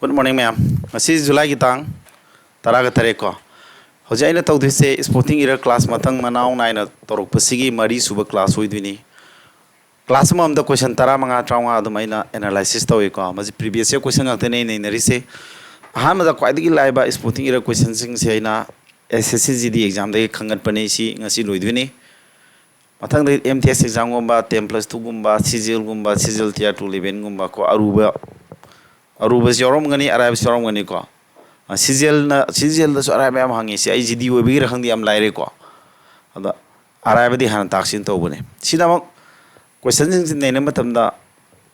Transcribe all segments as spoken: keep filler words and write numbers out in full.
Good morning, ꯃꯌꯥꯝ꯫ ꯉꯁꯤ ꯖꯨꯂꯥꯏꯒꯤ ꯇꯥꯡ ꯇꯔꯥꯒ ꯇꯔꯦꯠ ꯀꯣ꯫ ꯍꯧꯖꯤꯛ ꯑꯩꯅ ꯇꯧꯗꯣꯏꯁꯦ Sporting Era class ꯃꯊꯪ ꯃꯅꯥꯎ ꯅꯥꯏꯅ ꯇꯧꯔꯛꯄꯁꯤꯒꯤ ꯃꯔꯤ ꯁꯨꯕ class ꯑꯣꯏꯗꯣꯏꯅꯤ꯫ Class ꯑꯃꯃꯝꯗ question ꯇꯔꯥꯃꯉꯥ, ꯇꯔꯥꯃꯉꯥ ꯑꯗꯨꯝ ꯑꯩꯅ analysis ꯇꯧꯏꯀꯣ꯫ ꯃꯁꯤ previous year question ꯉꯥꯛꯇꯅꯦ ꯑꯩꯅ ꯅꯩꯅꯔꯤꯁꯦ꯫ ꯑꯍꯥꯟꯕꯗ ꯈ꯭ꯋꯥꯏꯗꯒꯤ ꯂꯥꯏꯕ Sporting Era questionꯁꯤꯡꯁꯦ ꯑꯩꯅ S S C G D examꯗꯒꯤ ꯈꯟꯒꯠꯄꯅꯤ꯫ ꯁꯤ ꯉꯁꯤ ꯂꯣꯏꯗꯣꯏꯅꯤ꯫ ꯃꯊꯪꯗ M T S examꯒꯨꯝꯕ, ten plus twoꯒꯨꯝꯕ, CGLꯒꯨꯝꯕ, CGL Tier two elevenꯒꯨꯝꯕ ꯀꯣ, ꯑꯔꯨꯕ, ꯑꯔꯨꯕꯁꯨ ꯌꯥꯎꯔꯝꯒꯅꯤ, ꯑꯔꯥꯏꯕꯁꯨ ꯌꯥꯎꯔꯝꯒꯅꯤꯀꯣ꯫ ꯑ, CGLꯅ, CGLꯗꯁꯨ ꯑꯔꯥꯏꯕ ꯌꯥꯝ ꯍꯪꯉꯤ꯫ ꯁꯤ ꯑꯩ G D ꯑꯣꯏꯕꯒꯤꯔ ꯈꯪꯗꯦ, ꯌꯥꯝ ꯂꯥꯏꯔꯦꯀꯣ꯫ ꯑꯗ ꯑꯔꯥꯏꯕꯗꯤ ꯍꯥꯟꯅ ꯇꯥꯛꯁꯤꯅ ꯇꯧꯕꯅꯦ꯫ ꯁꯤꯗꯃꯛ questionꯁꯤꯡꯁꯤ ꯅꯩꯅꯕ ꯃꯇꯝꯗ,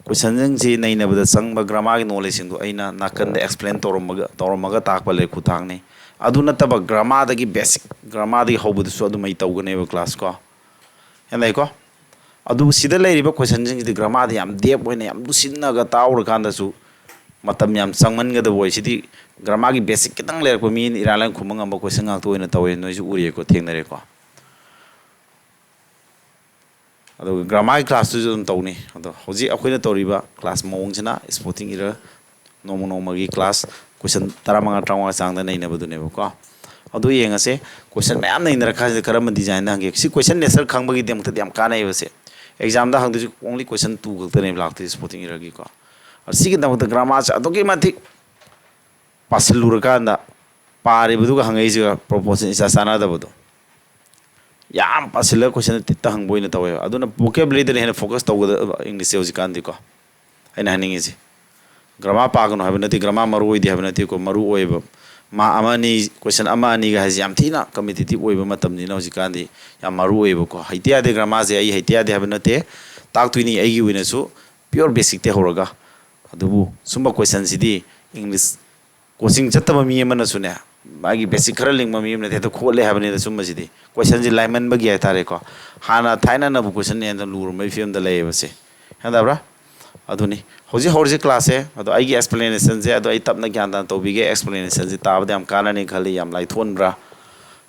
questionꯁꯤꯡꯁꯤ ꯅꯩꯅꯕꯗ ꯆꯪꯕ grammarꯒꯤ knowledgeꯁꯤꯡꯗꯣ ꯑꯩꯅ ꯅꯥꯀꯟꯗ explain ꯇꯧꯔꯝꯃꯒ, ꯇꯧꯔꯝꯃꯒ ꯇꯥꯛꯄ ꯂꯩꯔꯤꯛ ꯈꯨꯊꯥꯡꯅꯤ꯫ ꯑꯗꯨ ꯅꯠꯇꯕ grammarꯗꯒꯤ basic, grammarꯗꯒꯤ ꯍꯧꯕꯗꯨꯁꯨ ꯑꯗꯨꯝ ꯑꯩ ꯇꯧꯒꯅꯦꯕ class ꯀꯣ꯫ ꯒ꯭ꯌꯥꯟ ꯇꯥꯏꯀꯣ? ꯑꯗꯨꯕꯨ ꯁꯤꯗ ꯂꯩꯔꯤꯕ questionꯁꯤꯡꯁꯤꯗꯤ grammarꯗ ꯌꯥꯝ deep ꯑꯣꯏꯅ, ꯌꯥꯝ ꯂꯨꯁꯤꯟꯅꯒ ꯇꯥꯛꯎꯔꯀꯥꯟꯗꯁꯨ ꯃꯇꯝ ꯌꯥꯝ ꯆꯪꯃꯟꯒꯗꯕ ꯑꯣꯏ꯫ ꯁꯤꯗꯤ grammarꯒꯤ basic ꯈꯤꯇꯪ ꯂꯩꯔꯛꯄ ꯃꯤꯅ ꯏꯔꯥꯏ ꯂꯥꯏꯅ ꯈꯨꯝꯕ ꯉꯝꯕ question ꯉꯥꯛꯇ ꯑꯣꯏꯅ ꯇꯧꯋꯦ, ꯅꯣꯏꯁꯨ ꯎꯔꯤꯀꯣ, ꯊꯦꯡꯅꯔꯦꯀꯣ꯫ ꯑꯗꯨꯒ grammarꯒꯤ classꯇꯨꯁꯨ ꯑꯗꯨꯝ ꯇꯧꯅꯤ꯫ ꯑꯗꯣ ꯍꯧꯖꯤꯛ ꯑꯩꯈꯣꯏꯅ ꯇꯧꯔꯤꯕ class ꯃꯑꯣꯡꯁꯤꯅ Sporting Era ꯅꯣꯡꯃ ꯅꯣꯡꯃꯒꯤ class question ꯇꯔꯥꯃꯉꯥ, ꯇꯔꯥꯃꯉꯥ ꯆꯥꯡꯗ ꯅꯩꯅꯕꯗꯨꯅꯦꯕꯀꯣ꯫ ꯑꯗꯨ ꯌꯦꯡꯉꯁꯦ꯫ Question ꯃꯌꯥꯝ ꯅꯩꯅꯔꯀꯥꯟꯁꯤꯗ ꯀꯔꯝꯕ designꯗ ꯍꯪꯒꯦ? ꯁꯤ question nature ꯈꯪꯕꯒꯤꯗꯃꯛꯇꯗꯤ ꯌꯥꯝ ꯀꯥꯟꯅꯩꯕ ꯁꯦ꯫ Examꯗ ꯍꯪꯗꯣꯏꯁꯤ only question two ꯈꯛꯇꯅꯦꯕ ꯂꯥꯛꯇꯣꯏꯁꯦ Sporting Eraꯒꯤꯀꯣ꯫ ꯑꯗꯣ ꯁꯤꯒꯤꯗꯃꯛꯇ grammarꯁꯦ ꯑꯗꯨꯛꯀꯤ ꯃꯇꯤꯛ ꯄꯥꯁꯤꯜꯂꯨꯔꯀꯥꯟꯗ ꯄꯥꯔꯤꯕꯗꯨꯒ ꯍꯪꯉꯛꯏꯁꯤꯒ proportion ꯏꯆꯥ ꯆꯥꯟꯅꯗꯕꯗꯣ꯫ ꯌꯥꯝ ꯄꯥꯁꯤꯜꯂꯒ question ꯇꯤꯠꯇ ꯍꯪꯕ ꯑꯣꯏꯅ ꯇꯧꯋꯦꯕ꯫ ꯑꯗꯨꯅ vocabularyꯗꯅ ꯍꯦꯟꯅ focus ꯇꯧꯒꯗꯕ Englishꯁꯦ ꯍꯧꯖꯤꯛꯀꯥꯟꯗꯤꯀꯣ꯫ ꯑꯩꯅ ꯍꯥꯏꯅꯤꯡꯉꯤꯁꯦ, grammar ꯄꯥꯒꯅꯨ ꯍꯥꯏꯕ ꯅꯠꯇꯦ, grammar ꯃꯔꯨ ꯑꯣꯏꯗꯦ ꯍꯥꯏꯕ ꯅꯠꯇꯦꯀꯣ, ꯃꯔꯨ ꯑꯣꯏꯌꯦꯕ꯫ Mark ꯑꯃ ꯑꯅꯤ, question ꯑꯃ ꯑꯅꯤꯒ ꯍꯥꯏꯁꯦ ꯌꯥꯝ ꯊꯤꯅ competitive ꯑꯣꯏꯕ ꯃꯇꯝꯅꯤꯅ ꯍꯧꯖꯤꯛꯀꯥꯟꯗꯤ ꯌꯥꯝ ꯃꯔꯨ ꯑꯣꯏꯌꯦꯕꯀꯣ꯫ ꯍꯩꯇ ꯌꯥꯗꯦ grammarꯁꯦ, ꯑꯩ ꯍꯩꯇ ꯌꯥꯗꯦ ꯍꯥꯏꯕ ꯅꯠꯇꯦ, ꯇꯥꯛꯇꯣꯏꯅꯤ ꯑꯩꯒꯤ ꯑꯣꯏꯅꯁꯨ pure basicꯇꯩ ꯍꯧꯔꯒ꯫ ꯑꯗꯨꯕꯨ ꯁꯨꯝꯕ questionꯁꯤꯗꯤ English coaching ꯆꯠꯇꯕ ꯃꯤ ꯑꯃꯅꯁꯨꯅꯦ, ꯃꯥꯒꯤ basic ꯈꯔ ꯂꯤꯡꯕ ꯃꯤ ꯑꯃꯅꯗꯤ ꯍꯦꯛꯇ ꯈꯣꯠꯂꯦ ꯍꯥꯏꯕꯅꯤꯗ꯫ ꯁꯨꯝꯕꯁꯤꯗꯤ questionꯁꯤ ꯂꯥꯏꯃꯟꯕꯒꯤ ꯍꯥꯏꯇꯥꯔꯦꯀꯣ, ꯍꯥꯟꯅ ꯊꯥꯏꯅꯅꯕꯨ questionꯅ ꯍꯦꯟꯅ ꯂꯨꯔꯝꯕꯒꯤ ꯐꯤꯕꯝꯗ ꯂꯩꯌꯦꯕꯁꯦ꯫ ꯒ꯭ꯌꯥꯟ ꯇꯥꯕ꯭ꯔꯥ? ꯑꯗꯨꯅꯤ ꯍꯧꯖꯤꯛ ꯍꯧꯔꯤꯁꯦ classꯁꯦ꯫ ꯑꯗꯣ ꯑꯩꯒꯤ explanationꯁꯦ, ꯑꯗꯣ ꯑꯩ ꯇꯞꯅ ꯒ꯭ꯌꯥꯟ ꯇꯥꯅ ꯇꯧꯕꯤꯒꯦ꯫ Explanationꯁꯦ ꯇꯥꯕꯗ ꯌꯥꯝ ꯀꯥꯟꯅꯅꯤ ꯈꯜꯂꯤ꯫ ꯌꯥꯝ ꯂꯥꯏꯊꯣꯟꯕ꯭ꯔꯥ,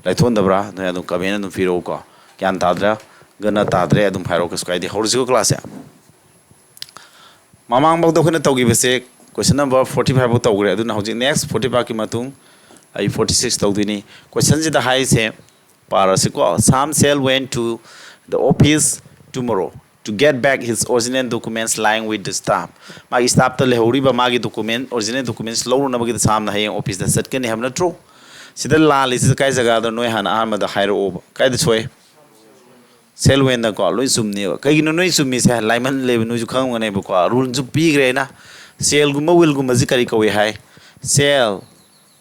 ꯂꯥꯏꯊꯣꯟꯗꯕ꯭ꯔꯥ, ꯅꯣꯏ ꯑꯗꯨꯝ comment ꯑꯗꯨꯝ ꯄꯤꯔꯛꯎꯀꯣ꯫ ꯒ꯭ꯌꯥꯟ ꯇꯥꯗ꯭ꯔꯒꯅ ꯇꯥꯗ꯭ꯔꯦ ꯑꯗꯨꯝ ꯍꯥꯏꯔꯛꯑꯣ, ꯀꯩꯁꯨ ꯀꯥꯏꯗꯦ꯫ ꯍꯧꯔꯁꯤꯀꯣ classꯁꯦ꯫ ꯃꯃꯥꯡꯐꯥꯎꯗ ꯑꯩꯈꯣꯏꯅ ꯇꯧꯈꯤꯕꯁꯦ Question number forty five ꯐꯥꯎ ꯇꯧꯈ꯭ꯔꯦ꯫ ꯑꯗꯨꯅ ꯍꯧꯖꯤꯛ next forty five ꯀꯤ ꯃꯇꯨꯡ ꯑꯩ forty six ꯇꯧꯗꯣꯏꯅꯤ꯫ Questionꯁꯤꯗ ꯍꯥꯏꯔꯤꯁꯦ ꯄꯥꯔꯁꯤꯀꯣ꯫ Sam Sale went to the office tomorrow to get back his original documents lying with the staff. ꯃꯥꯒꯤ staffꯇ ꯂꯩꯍꯧꯔꯤꯕ ꯃꯥꯒꯤ document, original documents ꯂꯧꯔꯨꯅꯕꯒꯤꯗ ꯁꯥꯝꯅ ꯍꯌꯦꯡ officeꯇ ꯆꯠꯀꯅꯤ ꯍꯥꯏꯕ ꯅꯠꯇ꯭ꯔꯣ? ꯁꯤꯗ ꯂꯥꯜꯂꯤꯁꯤꯗ ꯀꯥꯏ ꯖꯒꯥꯗ ꯅꯣꯏ ꯍꯥꯟꯅ ꯑꯍꯥꯟꯕꯗ ꯍꯥꯏꯔꯛꯑꯣꯕ꯫ ꯀꯥꯏꯗ ꯁꯣꯏ? Sale went ꯗꯀꯣ꯫ ꯂꯣꯏ ꯆꯨꯝꯅꯦꯕ꯫ ꯀꯩꯒꯤꯅꯣ ꯅꯣꯏ ꯆꯨꯝꯃꯤꯁꯦ? ꯂꯥꯏꯃꯟꯂꯦꯕ, ꯅꯣꯏꯁꯨ ꯈꯪꯉꯝꯒꯅꯦꯕꯀꯣ꯫ Ruleꯁꯨ ꯄꯤꯈ꯭ꯔꯦ ꯑꯩꯅ꯫ Saleꯒꯨꯝꯕ willꯒꯨꯝꯕꯁꯤ ꯀꯔꯤ ꯀꯧꯏ ꯍꯥꯏ? Sale,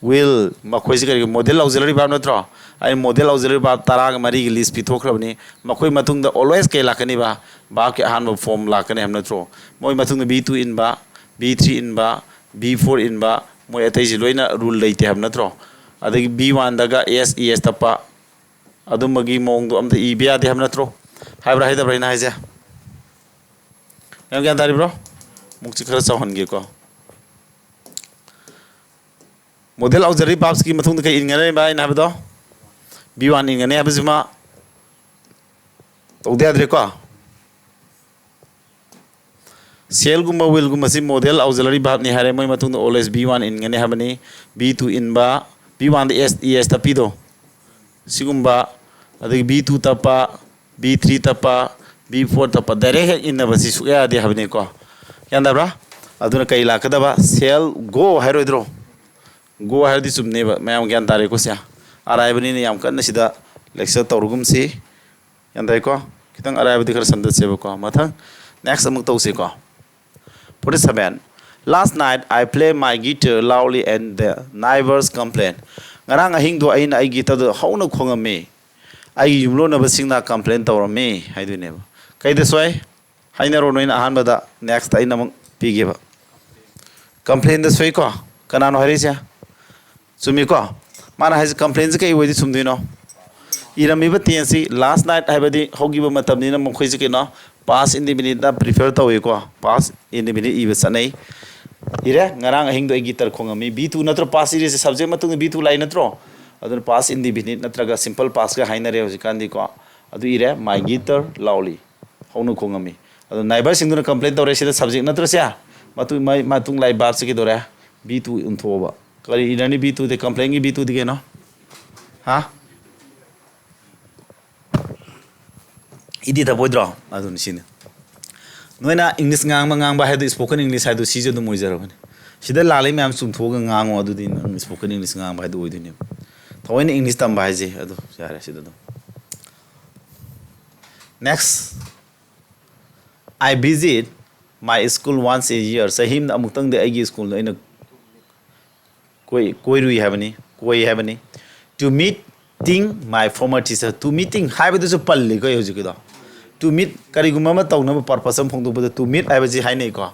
will, ꯃꯈꯣꯏꯁꯤ ꯀꯔꯤ? Modal auxiliary verb ꯅꯠꯇ꯭ꯔꯣ? ꯑꯩ modal auxiliary verb ꯇꯔꯥꯒ ꯃꯔꯤꯒꯤ list ꯄꯤꯊꯣꯛꯈ꯭ꯔꯕꯅꯤ꯫ ꯃꯈꯣꯏ ꯃꯇꯨꯡꯗ always ꯀꯩ ꯂꯥꯛꯀꯅꯤꯕ? Verbꯀꯤ ꯑꯍꯥꯟꯕ form ꯂꯥꯛꯀꯅꯤ ꯍꯥꯏꯕ ꯅꯠꯇ꯭ꯔꯣ? ꯃꯣꯏ ꯃꯇꯨꯡꯗ be two ꯏꯟꯕ, be three ꯏꯟꯕ, be four ꯏꯟꯕ, ꯃꯣꯏ ꯑꯇꯩꯁꯤ ꯂꯣꯏꯅ rule ꯂꯩꯇꯦ ꯍꯥꯏꯕ ꯅꯠꯇ꯭ꯔꯣ? ꯑꯗꯒꯤ be oneꯗꯒ S E S ꯇꯞꯄ, ꯑꯗꯨꯝꯕꯒꯤ ꯃꯑꯣꯡꯗꯣ ꯑꯝꯇ ꯏꯕ ꯌꯥꯗꯦ ꯍꯥꯏꯕ ꯅꯠꯇ꯭ꯔꯣ? ꯍꯥꯏꯕ꯭ꯔꯥ ꯍꯥꯏꯗꯕ꯭ꯔꯥ ꯑꯩꯅ ꯍꯥꯏꯁꯦ? ꯌꯥꯝ ꯒ꯭ꯌꯥꯟ ꯇꯥꯔꯤꯕ꯭ꯔꯣ? ꯃꯨꯛꯁꯤ ꯈꯔ ꯆꯥꯎꯍꯟꯒꯦꯀꯣ꯫ Modal auxiliary verbsꯀꯤ ꯃꯇꯨꯡꯗ ꯀꯩ ꯏꯟꯒꯅꯦꯕ ꯑꯩꯅ ꯍꯥꯏꯕꯗꯣ? Be one ꯏꯟꯒꯅꯤ ꯍꯥꯏꯕꯁꯤꯃ ꯇꯧꯗ ꯌꯥꯗ꯭ꯔꯦꯀꯣ꯫ Saleꯒꯨꯝꯕ willꯒꯨꯝꯕꯁꯤ modal auxiliary verbꯅꯤ ꯍꯥꯏꯔꯦ꯫ ꯃꯣꯏ ꯃꯇꯨꯡꯗ always be one ꯏꯟꯒꯅꯤ ꯍꯥꯏꯕꯅꯤ꯫ Be two ꯏꯟꯕ, be oneꯗ S E S ꯇꯞꯄꯤꯗꯣ, ꯁꯤꯒꯨꯝꯕ, ꯑꯗꯒꯤ be two ꯇꯞꯄ, be three ꯇꯞꯄ, be four ꯇꯞꯄ, direct ꯍꯦꯛ ꯏꯟꯅꯕꯁꯤ ꯁꯨꯛꯌꯥ ꯌꯥꯗꯦ ꯍꯥꯏꯕꯅꯤꯀꯣ꯫ ꯒ꯭ꯌꯥꯟ ꯇꯥꯕ꯭ꯔꯥ? ꯑꯗꯨꯅ ꯀꯩ ꯂꯥꯛꯀꯗꯕ? Sale go ꯍꯥꯏꯔꯣꯏꯗ꯭ꯔꯣ? Go ꯍꯥꯏꯔꯗꯤ ꯆꯨꯝꯅꯦꯕ꯫ ꯃꯌꯥꯝ ꯒ꯭ꯌꯥꯟ ꯇꯥꯔꯦꯀꯣ? ꯁꯦ ꯑꯔꯥꯏꯕꯅꯤꯅ ꯌꯥꯝ ꯀꯟꯅ ꯁꯤꯗ lecture ꯇꯧꯔꯒꯨꯝꯁꯤ꯫ ꯒ꯭ꯌꯥꯟ ꯇꯥꯏꯀꯣ? ꯈꯤꯇꯪ ꯑꯔꯥꯏꯕꯗꯤ ꯈꯔ ꯁꯝꯗꯠꯁꯦꯕꯀꯣ꯫ ꯃꯊꯪ next ꯑꯃꯨꯛ ꯇꯧꯁꯤꯀꯣ꯫ Forty seven. Last night I play my guitar loudly and the neighbors complain. ꯉꯔꯥꯡ ꯑꯍꯤꯡꯗꯣ ꯑꯩꯅ ꯑꯩꯒꯤ ꯒꯤꯇꯔꯗꯨ ꯍꯧꯅ ꯈꯣꯡꯉꯝꯃꯤ꯫ ꯑꯩꯒꯤ ꯌꯨꯝꯂꯣꯟꯅꯕꯁꯤꯡꯅ complain ꯇꯧꯔꯝꯃꯤ ꯍꯥꯏꯗꯣꯏꯅꯦꯕ꯫ ꯀꯩꯗ ꯁꯣꯏ? ꯍꯥꯏꯅꯔꯣ ꯅꯣꯏꯅ ꯑꯍꯥꯟꯕꯗ꯫ Next ꯑꯩꯅ ꯑꯃꯨꯛ ꯄꯤꯒꯦꯕ꯫ Complainꯗ ꯁꯣꯏꯀꯣ꯫ ꯀꯅꯥꯅꯣ ꯍꯥꯏꯔꯛꯏꯁꯦ? ꯆꯨꯝꯃꯤꯀꯣ? ꯃꯥꯅ ꯍꯥꯏꯁꯦ complainꯁꯦ ꯀꯩ ꯑꯣꯏꯗꯤ ꯆꯨꯝꯗꯣꯏꯅꯣ? ꯏꯔꯝꯃꯤꯕ tenseꯁꯤ last night ꯍꯥꯏꯕꯗꯤ ꯍꯧꯈꯤꯕ ꯃꯇꯝꯅꯤꯅ ꯃꯈꯣꯏꯁꯦ ꯀꯩꯅꯣ, past indefiniteꯅ prefer ꯇꯧꯏꯀꯣ꯫ Past indefinite ꯏꯕ ꯆꯠꯅꯩ꯫ ꯏꯔꯦ, ꯉꯔꯥꯡ ꯑꯍꯤꯡꯗꯣ ꯑꯩ ꯒꯤꯇꯔ ꯈꯣꯡꯉꯝꯃꯤ꯫ Be two ꯅꯠꯇ꯭ꯔꯣ past ꯏꯔꯤꯁꯦ? Subject ꯃꯇꯨꯡꯗ be two ꯂꯥꯛꯏ ꯅꯠꯇ꯭ꯔꯣ? ꯑꯗꯨꯅ past indefinite ꯅꯠꯇ꯭ꯔꯒ simple pastꯀ ꯍꯥꯏꯅꯔꯦ ꯍꯧꯖꯤꯛꯀꯥꯟꯗꯤꯀꯣ꯫ ꯑꯗꯨ ꯏꯔꯦ, my guitar loudly, ꯍꯧꯅ ꯈꯣꯡꯉꯝꯃꯤ꯫ ꯑꯗꯣ neighbourꯁꯤꯡꯗꯨꯅ complain ꯇꯧꯔꯦ, ꯁꯤꯗ subject ꯅꯠꯇ꯭ꯔꯁꯦ? ꯃꯇꯨꯡ ꯃꯥꯏ ꯃꯇꯨꯡ ꯂꯥꯛꯏ verb ꯁꯤ ꯀꯩꯗꯧꯔꯦ? ꯕꯤ ꯇꯨ ꯑꯣꯟꯊꯣꯛꯑꯕ꯫ ꯀꯔꯤ ꯏꯔꯅꯤ? ꯕꯤ ꯇꯨꯗꯤ complain ꯒꯤ ꯕꯤ ꯇꯨꯗꯤ ꯀꯩꯅꯣ? ꯍꯥ? ꯏꯗꯤ ꯇꯞꯄꯣꯏꯗ꯭ꯔꯣ? ꯑꯗꯨꯅꯤ ꯁꯤꯅꯤ꯫ ꯅꯣꯏꯅ English ꯉꯥꯡꯕ ꯉꯥꯡꯕ ꯍꯥꯏꯗꯣ, spoken English ꯍꯥꯏꯗꯣ ꯁꯤꯁꯨ ꯑꯗꯨꯝ ꯑꯣꯏꯖꯔꯕꯅꯤ꯫ ꯁꯤꯗ ꯂꯥꯜꯂꯤ ꯃꯌꯥꯝ ꯆꯨꯝꯊꯣꯛꯑꯒ ꯉꯥꯡꯉꯣ, ꯑꯗꯨꯗꯤ ꯅꯪ spoken English ꯉꯥꯡꯕ ꯍꯥꯏꯗꯣ ꯑꯣꯏꯗꯣꯏꯅꯦꯕ꯫ ꯊꯑꯣꯏꯅ English ꯇꯝꯕ ꯍꯥꯏꯁꯦ ꯑꯗꯨ ꯌꯥꯔꯦ ꯁꯤꯗ ꯑꯗꯨꯝ꯫ Next, "I visit my school once a year." ꯆꯍꯤ ꯑꯃꯗ ꯑꯃꯨꯛꯇꯪꯗꯤ ꯑꯩꯒꯤ ꯁ꯭ꯀꯨꯜꯗ ꯑꯩꯅ ꯀꯣꯏ-, ꯀꯣꯏꯔꯨꯏ ꯍꯥꯏꯕꯅꯤ, ꯀꯣꯏ ꯍꯥꯏꯕꯅꯤ꯫ "To meeting my former teacher." To meeting ꯍꯥꯏꯕꯗꯨꯁꯨ ꯄꯜꯂꯤꯀꯣ ꯑꯩ ꯍꯧꯖꯤꯛꯀꯤꯗꯣ꯫ To meet, ꯀꯔꯤꯒꯨꯝꯕ ꯑꯃ ꯇꯧꯅꯕ purpose ꯑꯃ ꯐꯣꯡꯗꯣꯛꯄꯗ to meet ꯍꯥꯏꯕꯁꯤ ꯍꯥꯏꯅꯩꯀꯣ꯫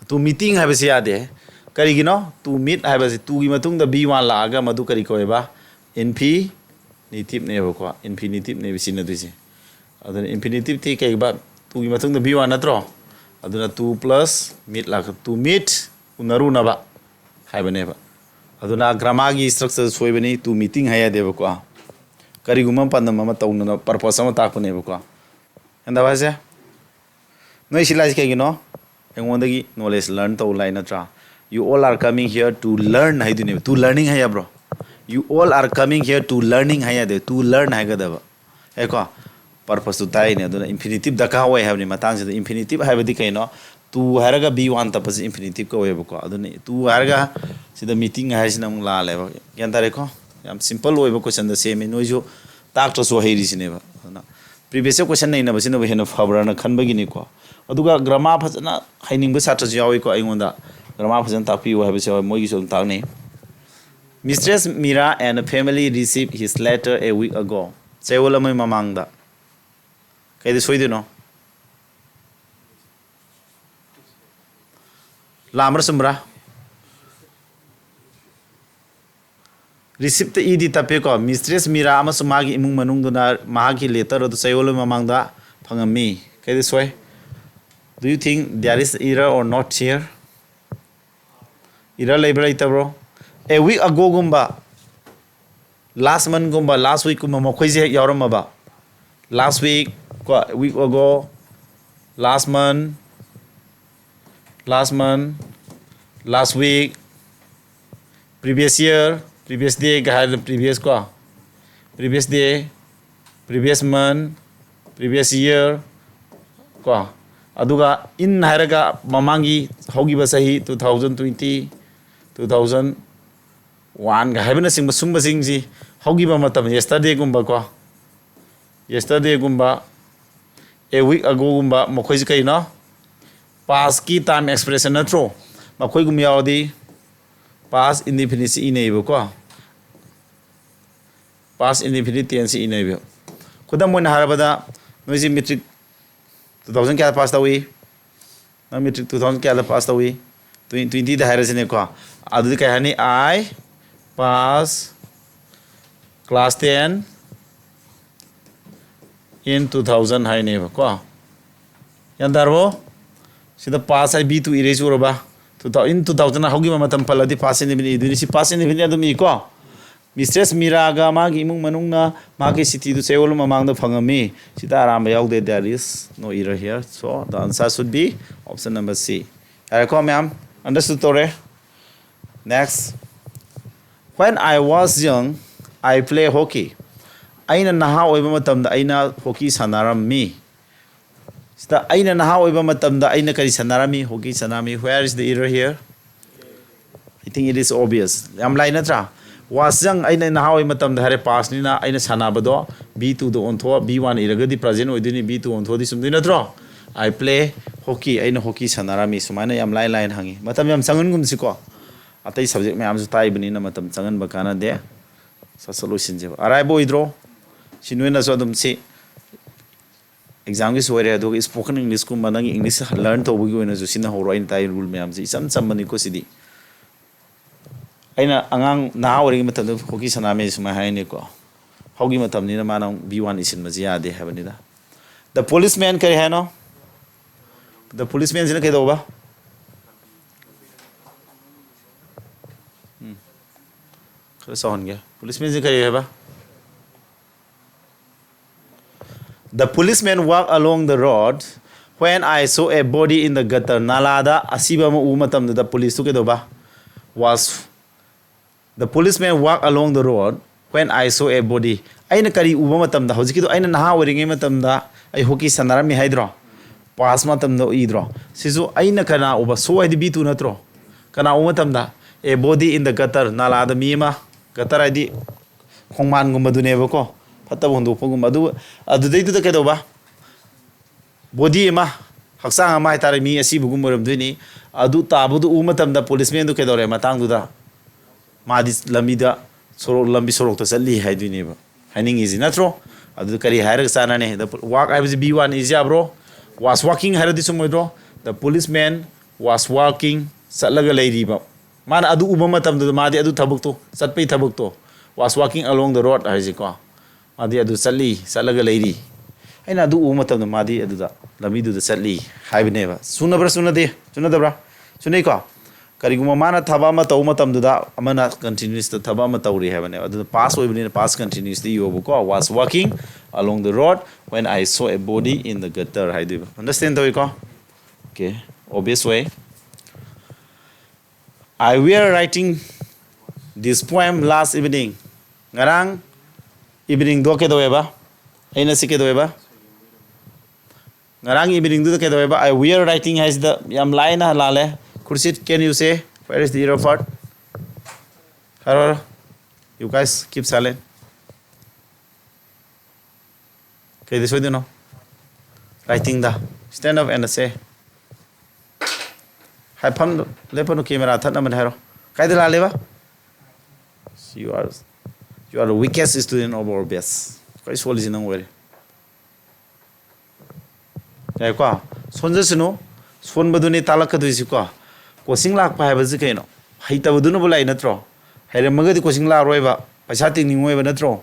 To meeting ꯍꯥꯏꯕꯁꯤ ꯌꯥꯗꯦ꯫ ꯀꯔꯤꯒꯤꯅꯣ? To meet ꯍꯥꯏꯕꯁꯤ to ꯒꯤ ꯃꯇꯨꯡꯗ be one ꯂꯥꯛꯑꯒ ꯃꯗꯨ ꯀꯔꯤ ꯀꯧꯋꯦꯕ? Infinitive ꯅꯦꯕꯀꯣ꯫ Infinitive ꯅꯦꯕ ꯁꯤꯖꯤꯟꯅꯗꯣꯏꯁꯦ꯫ ꯑꯗꯨꯅ infinitive ꯇꯤ ꯀꯩꯒꯨꯝꯕ to ꯒꯤ ꯃꯇꯨꯡꯗ be one ꯅꯠꯇ꯭ꯔꯣ? ꯑꯗꯨꯅ to plus meet ꯂꯥꯛꯀ-, to meet, ꯎꯅꯔꯨꯅꯕ ꯍꯥꯏꯕꯅꯦꯕ꯫ ꯑꯗꯨꯅ grammar ꯒꯤ structure ꯁꯣꯏꯕꯅꯤ, to meeting ꯍꯥꯏ ꯌꯥꯗꯦꯕꯀꯣ꯫ ꯀꯔꯤꯒꯨꯝꯕ ꯄꯥꯟꯗꯝ ꯑꯃ ꯇꯧꯅꯅꯕ purpose ꯑꯃ ꯇꯥꯛꯄꯅꯦꯕꯀꯣ꯫ ꯒ꯭ꯌꯥꯟ ꯇꯥꯕ ꯍꯥꯏꯁꯦ? ꯅꯣꯏ ꯁꯤ ꯂꯥꯛꯏꯁꯦ ꯀꯩꯒꯤꯅꯣ? ꯑꯩꯉꯣꯟꯗꯒꯤ knowledge learn ꯇꯧ ꯂꯥꯛꯏ ꯅꯠꯇ꯭ꯔꯥ? "You all are coming here to learn" ꯍꯥꯏꯗꯣꯏꯅꯦꯕ꯫ To learning ꯍꯥꯏ ꯌꯥꯕ꯭ꯔꯣ? "You all are coming here to learning" ꯍꯥꯏ ꯌꯥꯗꯦ, "to learn" ꯍꯥꯏꯒꯗꯕ꯫ ꯑꯦꯀꯣ, purpose ꯇꯨ ꯇꯥꯛꯏꯅꯦ꯫ ꯑꯗꯨꯅ infinitive ꯗꯔꯀꯥꯔ ꯑꯣꯏ ꯍꯥꯏꯕꯅꯤ ꯃꯇꯥꯡꯁꯤꯗ꯫ Infinitive ꯍꯥꯏꯕꯗꯤ ꯀꯩꯅꯣ? To ꯍꯥꯏꯔꯒ be one ꯇꯞꯄꯁꯤ infinitive ꯀꯧꯋꯦꯕꯀꯣ꯫ ꯑꯗꯨꯅ to ꯍꯥꯏꯔꯒ ꯁꯤꯗ meeting ꯍꯥꯏꯁꯤꯅ ꯑꯃꯨꯛ ꯂꯥꯜꯂꯦꯕ꯫ ꯒ꯭ꯌꯥꯟ ꯇꯥꯔꯦꯀꯣ? ꯌꯥꯝ simple ꯑꯣꯏꯕ question ꯗ ꯁꯦꯝꯃꯤ꯫ ꯅꯣꯏꯁꯨ ꯇꯥꯛꯇ꯭ꯔꯁꯨ ꯍꯩꯔꯤꯁꯤꯅꯦꯕ꯫ ꯑꯗꯨꯅ previous year question ꯅꯩꯅꯕꯁꯤꯅꯕꯨ ꯍꯦꯟꯅ ꯐꯕ꯭ꯔꯥꯅ ꯈꯟꯕꯒꯤꯅꯤꯀꯣ꯫ ꯑꯗꯨꯒ grammar ꯐꯖꯅ ꯍꯩꯅꯤꯡꯕ ꯁꯥꯇ꯭ꯔꯁꯨ ꯌꯥꯎꯏꯀꯣ꯫ ꯑꯩꯉꯣꯟꯗ grammar ꯐꯖꯅ ꯇꯥꯛꯄꯤꯌꯨ ꯍꯥꯏꯕꯁꯨ ꯌꯥꯎꯏ, ꯃꯣꯏꯒꯤꯁꯨ ꯑꯗꯨꯝ ꯇꯥꯛꯅꯩ꯫ "Mistress Mira and family received his letter a week ago." ꯆꯌꯣꯜ ꯑꯃꯒꯤ ꯃꯃꯥꯡꯗ꯫ ꯀꯩꯗ ꯁꯣꯏꯗꯣꯏꯅꯣ? ꯂꯥꯟꯕ꯭ꯔꯥ ꯆꯨꯝꯕ꯭ꯔꯥ? Receive ꯇ ꯏꯗꯤ ꯇꯞꯄꯦꯀꯣ꯫ Mistress Mira ꯑꯃꯁꯨꯡ ꯃꯥꯒꯤ ꯏꯃꯨꯡ ꯃꯅꯨꯡꯗꯨꯅ ꯃꯍꯥꯛꯀꯤ letter ꯑꯗꯨ ꯆꯌꯣꯜ ꯑꯃꯒꯤ ꯃꯃꯥꯡꯗ ꯐꯪꯉꯝꯃꯤ꯫ ꯀꯩꯗ ꯁꯣꯏ? Do you think there is error or not here? Error ꯂꯩꯕ꯭ꯔꯥ ꯂꯩꯇꯕ꯭ꯔꯣ? A week ago ꯒꯨꯝꯕ, last month ꯒꯨꯝꯕ, last week ꯀꯨꯝꯕ ꯃꯈꯣꯏꯁꯦ ꯍꯦꯛ ꯌꯥꯎꯔꯝꯃꯕ, last week ꯀꯣ, week ago, last month, Last month, last week, previous year, previous day ꯀ ꯍꯥꯏꯔꯒ previous ꯀꯣ, previous day, previous month, previous year ꯀꯣ, ꯑꯗꯨꯒ in ꯍꯥꯏꯔꯒ ꯃꯃꯥꯡꯒꯤ ꯍꯧꯈꯤꯕ ꯆꯍꯤ two thousand twenty, two thousand one ꯒ ꯍꯥꯏꯕꯅꯆꯤꯡꯕ ꯁꯨꯝꯕꯁꯤꯡꯁꯤ ꯍꯧꯈꯤꯕ ꯃꯇꯝ, yesterdayꯒꯨꯝꯕ ꯀꯣ, yesterdayꯒꯨꯝꯕ, a week agoꯒꯨꯝꯕ, ꯃꯈꯣꯏꯁꯤ ꯀꯩꯅꯣ? Pastꯀꯤ time expression ꯅꯠꯇ꯭ꯔꯣ? ꯃꯈꯣꯏꯒꯨꯝꯕ ꯌꯥꯎꯔꯗꯤ past indefiniteꯁꯤ ꯏꯅꯩꯕꯀꯣ, past indefinite tenseꯁꯤ ꯏꯅꯩꯕ꯫ ꯈꯨꯗꯝ ꯑꯣꯏꯅ ꯍꯥꯏꯔꯕꯗ, ꯅꯣꯏꯁꯤ matric two thousand ꯀꯌꯥꯗ pass ꯇꯧꯏ? ꯅꯪ matric two thousand ꯀꯌꯥꯗ pass ꯇꯧꯏ? Twenty, twentyꯗ ꯍꯥꯏꯔꯁꯤꯅꯦꯀꯣ꯫ ꯑꯗꯨꯗꯤ ꯀꯩ ꯍꯥꯏꯅꯤ? I pass class ten in two thousand ꯍꯥꯏꯅꯦꯕꯀꯣ꯫ ꯒ꯭ꯌꯥꯟ ꯇꯥꯔꯕꯣ? ꯁꯤꯗ pass high V two erase ꯎꯔꯕ? Two thousand, in two thousand ꯍꯧꯈꯤꯕ ꯃꯇꯝ ꯄꯜꯂꯗꯤ past indefinite ꯏꯗꯣꯏꯅꯤ꯫ ꯁꯤ past indefinite ꯑꯗꯨꯝ ꯏꯀꯣ꯫ Mistress ꯃꯤꯔꯥꯒ ꯃꯥꯒꯤ ꯏꯃꯨꯡ ꯃꯅꯨꯡꯅ ꯃꯍꯥꯛꯀꯤ ꯁꯤꯇꯤꯗꯨ ꯆꯌꯣꯜ ꯑꯃ ꯃꯃꯥꯡꯗ ꯐꯪꯉꯝꯃꯤ꯫ ꯁꯤꯗ ꯑꯔꯥꯟꯕ ꯌꯥꯎꯗꯦ, there is no error here, so the answer should be option number C꯫ ꯌꯥꯔꯦꯀꯣ ꯃꯌꯥꯝ? Understood ꯇꯧꯔꯦ? Next, when I was young, I play hockey. ꯑꯩꯅ ꯅꯍꯥ ꯑꯣꯏꯕ ꯃꯇꯝꯗ ꯑꯩꯅ hockey ꯁꯥꯟꯅꯔꯝꯃꯤ꯫ ꯁꯤꯗ ꯑꯩꯅ ꯅꯍꯥ ꯑꯣꯏꯕ ꯃꯇꯝꯗ ꯑꯩꯅ ꯀꯔꯤ ꯁꯥꯟꯅꯔꯝꯃꯤ? Hockey ꯁꯥꯟꯅꯔꯝꯃꯤ꯫ Where is the error here? I think it is obvious. ꯌꯥꯝ ꯂꯥꯏ ꯅꯠꯇ꯭ꯔꯥ? Was young, ꯑꯩꯅ ꯅꯍꯥ ꯑꯣꯏꯕ ꯃꯇꯝꯗ ꯍꯥꯏꯔꯦ, pastꯅꯤꯅ ꯑꯩꯅ ꯁꯥꯟꯅꯕꯗꯣ V twoꯗ ꯑꯣꯟꯊꯣꯛꯑ, V one ꯏꯔꯒꯗꯤ present ꯑꯣꯏꯗꯣꯏꯅꯤ, V two ꯑꯣꯟꯊꯣꯛꯑꯗꯤ ꯆꯨꯝꯗꯣꯏ ꯅꯠꯇ꯭ꯔꯣ? I play hockey, ꯑꯩꯅ hockey ꯁꯥꯟꯅꯔꯝꯃꯤ꯫ ꯁꯨꯃꯥꯏꯅ ꯌꯥꯝ ꯂꯥꯏ ꯂꯥꯏꯅ ꯍꯪꯉꯤ꯫ ꯃꯇꯝ ꯌꯥꯝ ꯆꯪꯍꯟꯒꯨꯝꯁꯤꯀꯣ꯫ ꯑꯇꯩ subject ꯃꯌꯥꯝꯁꯨ ꯇꯥꯛꯏꯕꯅꯤꯅ ꯃꯇꯝ ꯆꯪꯍꯟꯕ ꯀꯥꯟꯅꯗꯦ꯫ ꯁꯠ ꯁꯠ ꯂꯣꯏꯁꯤꯟꯁꯦꯕ꯫ ꯑꯔꯥꯏꯕ ꯑꯣꯏꯗ꯭ꯔꯣ? ꯁꯤ ꯅꯣꯏꯅꯁꯨ ꯑꯗꯨꯝ ꯁꯤ examꯒꯤꯁꯨ ꯑꯣꯏꯔꯦ, ꯑꯗꯨꯒ spoken Englishꯀꯨꯝꯕ ꯅꯪꯒꯤ English learn ꯇꯧꯕꯒꯤ ꯑꯣꯏꯅꯁꯨ ꯁꯤꯖꯤꯟꯅꯍꯧꯔꯣ꯫ ꯑꯩꯅ ꯇꯥꯛꯏ rule ꯃꯌꯥꯝꯁꯦ ꯏꯆꯝ ꯆꯝꯕꯅꯤꯀꯣ ꯁꯤꯗꯤ꯫ ꯑꯩꯅ ꯑꯉꯥꯡ ꯅꯍꯥ ꯑꯣꯏꯔꯤꯉꯩ ꯃꯇꯝꯗ hockey ꯁꯥꯟꯅꯔꯝꯃꯦ ꯁꯨꯃꯥꯏꯅ ꯍꯥꯏꯅꯤꯀꯣ꯫ ꯍꯧꯈꯤꯕ ꯃꯇꯝꯅꯤꯅ ꯃꯥꯅ ꯑꯃꯨꯛ V one ꯏꯁꯤꯟꯕꯁꯦ ꯌꯥꯗꯦ ꯍꯥꯏꯕꯅꯤꯗ꯫ The policeman ꯀꯔꯤ ꯍꯥꯏꯅꯣ? The policemanꯁꯤꯅ ꯀꯩꯗꯧꯕ? ꯎꯝ꯫ ꯈꯔ ꯆꯥꯎꯍꯟꯒꯦ꯫ Policemanꯁꯤ ꯀꯔꯤ ꯍꯥꯏꯕ? The policeman walk along the road When I saw a body in the gutter, ꯅꯥꯂꯥꯗ ꯑꯁꯤꯕ ꯑꯃ ꯎꯕ ꯃꯇꯝꯗꯨꯗ ꯄꯨꯂꯤꯁꯇꯨ ꯀꯩꯗꯧꯕ? Was the policeman walk along the road when I saw a body? ꯑꯩꯅ ꯀꯔꯤ ꯎꯕ ꯃꯇꯝꯗ? ꯍꯧꯖꯤꯛꯀꯤꯗꯣ ꯑꯩꯅ ꯅꯍꯥ ꯑꯣꯏꯔꯤꯉꯩ ꯃꯇꯝꯗ ꯑꯩ ꯍꯣꯀꯤ ꯁꯥꯟꯅꯔꯝꯃꯤ ꯍꯥꯏꯗ꯭ꯔꯣ? ꯄꯥꯁ ꯃꯇꯝꯗ ꯏꯗ꯭ꯔꯣ? ꯁꯤꯁꯨ ꯑꯩꯅ ꯀꯅꯥ ꯎꯕ? ꯁꯣ ꯍꯥꯏꯗꯤ ꯕꯤ ꯇꯨ ꯅꯠꯇ꯭ꯔꯣ? ꯀꯅꯥ ꯎꯕ ꯃꯇꯝꯗ? A body in the gutter, ꯅꯥꯂꯥꯗ ꯃꯤ ꯑꯃ, ꯒꯇꯔ ꯍꯥꯏꯗꯤ ꯈꯣꯡꯕꯥꯟꯒꯨꯝꯕꯗꯨꯅꯦꯕꯀꯣ, ꯐꯠꯇꯕ ꯍꯨꯟꯗꯣꯛꯄꯒꯨꯝꯕ꯫ ꯑꯗꯨ, ꯑꯗꯨꯗꯩꯗꯨꯗ ꯀꯩꯗꯧꯕ? ꯕꯣꯗꯤ ꯑꯃ, ꯍꯛꯆꯥꯡ ꯑꯃ ꯍꯥꯏꯇꯥꯔꯦ, ꯃꯤ ꯑꯁꯤꯕꯒꯨꯝꯕ ꯑꯣꯏꯔꯝꯗꯣꯏꯅꯤ꯫ ꯑꯗꯨ ꯇꯥꯕꯗꯨ ꯎꯕ ꯃꯇꯝꯗ ꯄꯨꯂꯤꯁꯃꯦꯟꯗꯨ ꯀꯩꯗꯧꯔꯦ? ꯃꯇꯥꯡꯗꯨꯗ ꯃꯥꯗꯤ ꯂꯝꯕꯤꯗ, ꯁꯣꯔꯣꯛ, ꯂꯝꯕꯤ ꯁꯣꯔꯣꯛꯇ ꯆꯠꯂꯤ ꯍꯥꯏꯗꯣꯏꯅꯦꯕ, ꯍꯥꯏꯅꯤꯡꯉꯤꯁꯤ ꯅꯠꯇ꯭ꯔꯣ? ꯑꯗꯨ ꯀꯔꯤ ꯍꯥꯏꯔꯒ ꯆꯥꯟꯅꯅꯤ? The walk ꯍꯥꯏꯕꯁꯤ ꯕꯤ ꯋꯥꯟ ꯏꯁꯤ ꯌꯥꯕ꯭ꯔꯣ? Was walking ꯍꯥꯏꯔꯗꯤ ꯆꯨꯝꯃꯣꯏꯗ꯭ꯔꯣ? The policeman was walking, ꯆꯠꯂꯒ ꯂꯩꯔꯤꯕ꯫ ꯃꯥꯅ ꯑꯗꯨ ꯎꯕ ꯃꯇꯝꯗꯨꯗ ꯃꯥꯗꯤ ꯑꯗꯨ ꯊꯕꯛꯇꯣ, ꯆꯠꯄꯩ ꯊꯕꯛꯇꯣ, was walking along the road ꯍꯥꯏꯁꯤꯀꯣ, ꯃꯥꯗꯤ ꯑꯗꯨ ꯆꯠꯂꯤ, ꯆꯠꯂꯒ ꯂꯩꯔꯤ꯫ ꯑꯩꯅ ꯑꯗꯨ ꯎꯕ ꯃꯇꯝꯗ ꯃꯥꯗꯤ ꯑꯗꯨꯗ, ꯂꯝꯕꯤꯗꯨꯗ ꯆꯠꯂꯤ ꯍꯥꯏꯕꯅꯦꯕ꯫ ꯆꯨꯅꯕ꯭ꯔꯥ ꯆꯨꯅꯗꯦ? ꯆꯨꯅꯗꯕ꯭ꯔꯥ? ꯆꯨꯅꯩꯀꯣ? ꯀꯔꯤꯒꯨꯝꯕ ꯃꯥꯅ ꯊꯕꯛ ꯑꯃ ꯇꯧꯕ ꯃꯇꯝꯗꯨꯗ ꯑꯃꯅ ꯀꯟꯇꯤꯅ꯭ꯌꯨꯁꯇ ꯊꯕꯛ ꯑꯃ ꯇꯧꯔꯤ ꯍꯥꯏꯕꯅꯦꯕ꯫ ꯑꯗꯨꯅ ꯄꯥꯁ ꯑꯣꯏꯕꯅꯤꯅ pass ꯀꯟꯇꯤꯅ꯭ꯌꯨꯁꯇ ꯏꯌꯣꯕꯀꯣ꯫ Was walking along the road when I saw a body in the gutter ꯍꯥꯏꯗꯣꯏꯕ꯫ ꯑꯟꯗꯔꯁꯇꯦꯟ ꯇꯧꯏꯀꯣ? Okay, obvious way. I were writing this poem last evening. ꯉꯔꯥꯡ ꯏꯚꯤꯅꯤꯡꯗꯣ ꯀꯩꯗꯧꯋꯦꯕ? ꯑꯩꯅ ꯁꯤ ꯀꯩꯗꯧꯋꯦꯕ? ꯉꯔꯥꯡ ꯏꯚꯤꯅꯤꯡꯗꯨꯗ ꯀꯩꯗꯧꯋꯦꯕ? I were writing ꯍꯥꯏꯁꯤꯗ ꯌꯥꯝ ꯂꯥꯏꯅ ꯂꯥꯜꯂꯦ꯫ Khurshid, can you say where is the error part? ꯍꯥꯏꯔꯣ, ꯍꯥꯏꯔꯣ꯫ You guys keep silent. ꯀꯩꯗ ꯁꯣꯏꯗꯣꯏꯅꯣ? ꯔꯥꯏꯇꯤꯡꯗ꯫ Stand up and say. ꯍꯥꯏꯐꯝ ꯂꯦꯞꯄꯅꯨ, ꯀꯦꯃꯦꯔꯥ ꯊꯠꯅꯕꯅꯦ ꯍꯥꯏꯔꯣ꯫ ꯀꯥꯏꯗ ꯂꯥꯜꯂꯦꯕ? You are, you are the weakest student of our batch. ꯈ꯭ꯋꯥꯏ ꯁꯣꯜꯂꯤꯁꯤ ꯅꯪ ꯑꯣꯏꯔꯦ꯫ ꯌꯥꯏꯀꯣ? ꯁꯣꯟꯖꯁꯅꯨ, ꯁꯣꯟꯕꯗꯨꯅꯤ ꯇꯥꯛꯂꯛꯀꯗꯣꯏꯁꯤꯀꯣ꯫ ꯀꯣꯆꯤꯡ ꯂꯥꯛꯄ ꯍꯥꯏꯕꯁꯤ ꯀꯩꯅꯣ? ꯍꯩꯇꯕꯗꯨꯅꯕꯨ ꯂꯥꯛꯏ ꯅꯠꯇ꯭ꯔꯣ? ꯍꯩꯔꯝꯃꯒꯗꯤ ꯀꯣꯆꯤꯡ ꯂꯥꯛꯑꯔꯣꯏꯕ, ꯄꯩꯁꯥ ꯇꯤꯡꯅꯤꯡꯉꯣꯏꯕ ꯅꯠꯇ꯭ꯔꯣ?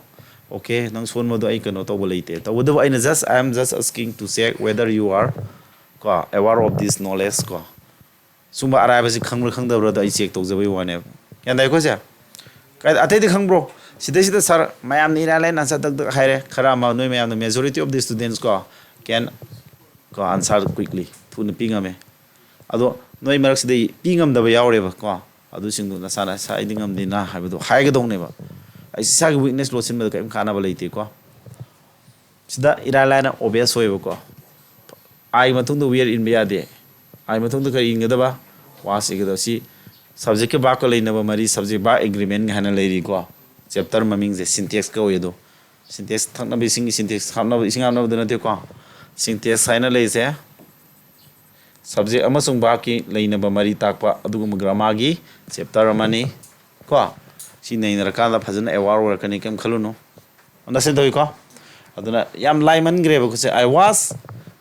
Okay, ꯅꯪ ꯁꯣꯟꯕꯗꯣ ꯑꯩ ꯀꯩꯅꯣ ꯇꯧꯕ ꯂꯩꯇꯦ꯫ ꯇꯧꯕꯇꯕꯨ ꯑꯩꯅ just, I am just asking to check whether you are ꯀꯣ, aware of this knowledge ꯀꯣ꯫ ꯁꯨꯝꯕ ꯑꯔꯥꯏꯕꯁꯤ ꯈꯪꯕ꯭ꯔꯥ ꯈꯪꯗꯕ꯭ꯔꯥꯗꯣ ꯑꯩ ꯆꯦꯛ ꯇꯧꯖꯕꯩ ꯋꯥꯅꯦꯕ꯫ ꯒ꯭ꯌꯥꯟ ꯇꯥꯏꯀꯣ ꯁꯦ? ꯀꯥꯏ-, ꯑꯇꯩꯗꯤ ꯈꯪꯕ꯭ꯔꯣ? ꯁꯤꯗꯩꯁꯤꯗ ꯁꯥꯔ ꯃꯌꯥꯝꯅ ꯏꯔꯥꯏ ꯂꯥꯏꯅ ꯑꯟꯁꯔ ꯇꯛ ꯇꯛ ꯍꯥꯏꯔꯦ꯫ ꯈꯔ ꯑꯃ ꯅꯣꯏ ꯃꯌꯥꯝꯅ, majority of the students ꯀꯣ, can ꯀꯣ, answer quickly, ꯊꯨꯅ ꯄꯤ ꯉꯝꯃꯦ꯫ ꯑꯗꯣ ꯅꯣꯏ ꯃꯔꯛꯁꯤꯗ ꯄꯤ ꯉꯝꯗꯕ ꯌꯥꯎꯔꯦꯕ ꯀꯣ, ꯑꯗꯨꯁꯤꯡꯗꯨ ꯅꯁꯥꯅ "ꯑꯁ, ꯑꯩꯗꯤ ꯉꯝꯗꯦꯅ" ꯍꯥꯏꯕꯗꯣ ꯍꯥꯏꯒꯗꯧꯅꯦꯕ꯫ ꯑꯩ ꯏꯁꯥꯒꯤ weakness ꯂꯣꯠꯁꯤꯟꯕꯗ ꯀꯔꯤꯝ ꯀꯥꯟꯅꯕ ꯂꯩꯇꯦꯀꯣ꯫ ꯁꯤꯗ ꯏꯔꯥꯏ ꯂꯥꯏꯅ obvious ꯑꯣꯏꯌꯦꯕꯀꯣ꯫ I ꯃꯇꯨꯡꯗ where ꯏꯟꯕ ꯌꯥꯗꯦ꯫ I ꯃꯇꯨꯡꯗ ꯀꯔꯤ ꯏꯟꯒꯗꯕ? Was ꯏꯒꯗꯕ꯫ ꯁꯤ subjectꯀ verbꯀ ꯂꯩꯅꯕ ꯃꯔꯤ, subject verb agreement ꯍꯥꯏꯅ ꯂꯩꯔꯤꯀꯣ꯫ Chapter ꯃꯃꯤꯡꯁꯦ syntax ꯀꯧꯏ꯫ ꯑꯗꯣ syntax, ꯊꯛꯅꯕ ꯏꯁꯤꯡꯒꯤ syntax, ꯍꯥꯞꯅꯕ, ꯏꯁꯤꯡ ꯍꯥꯞꯅꯕꯗꯨ ꯅꯠꯇꯦꯀꯣ꯫ Syntax ꯍꯥꯏꯅ ꯂꯩꯔꯤꯁꯦ subject ꯑꯃꯁꯨꯡ verbꯀꯤ ꯂꯩꯅꯕ ꯃꯔꯤ ꯇꯥꯛꯄ ꯑꯗꯨꯒꯨꯝꯕ grammarꯒꯤ chapter ꯑꯃꯅꯤ ꯀꯣ꯫ ꯁꯤ ꯅꯩꯅꯔꯀꯥꯟꯗ ꯐꯖꯅ aware ꯑꯣꯏꯔꯛꯀꯅꯤ, ꯀꯩꯝ ꯈꯜꯂꯨꯅꯨ꯫ Understand ꯇꯧꯏꯀꯣ? ꯑꯗꯨꯅ ꯌꯥꯝ ꯂꯥꯏꯃꯟꯈ꯭ꯔꯦꯕ꯫ ꯑꯩꯈꯣꯏꯁꯦ "I was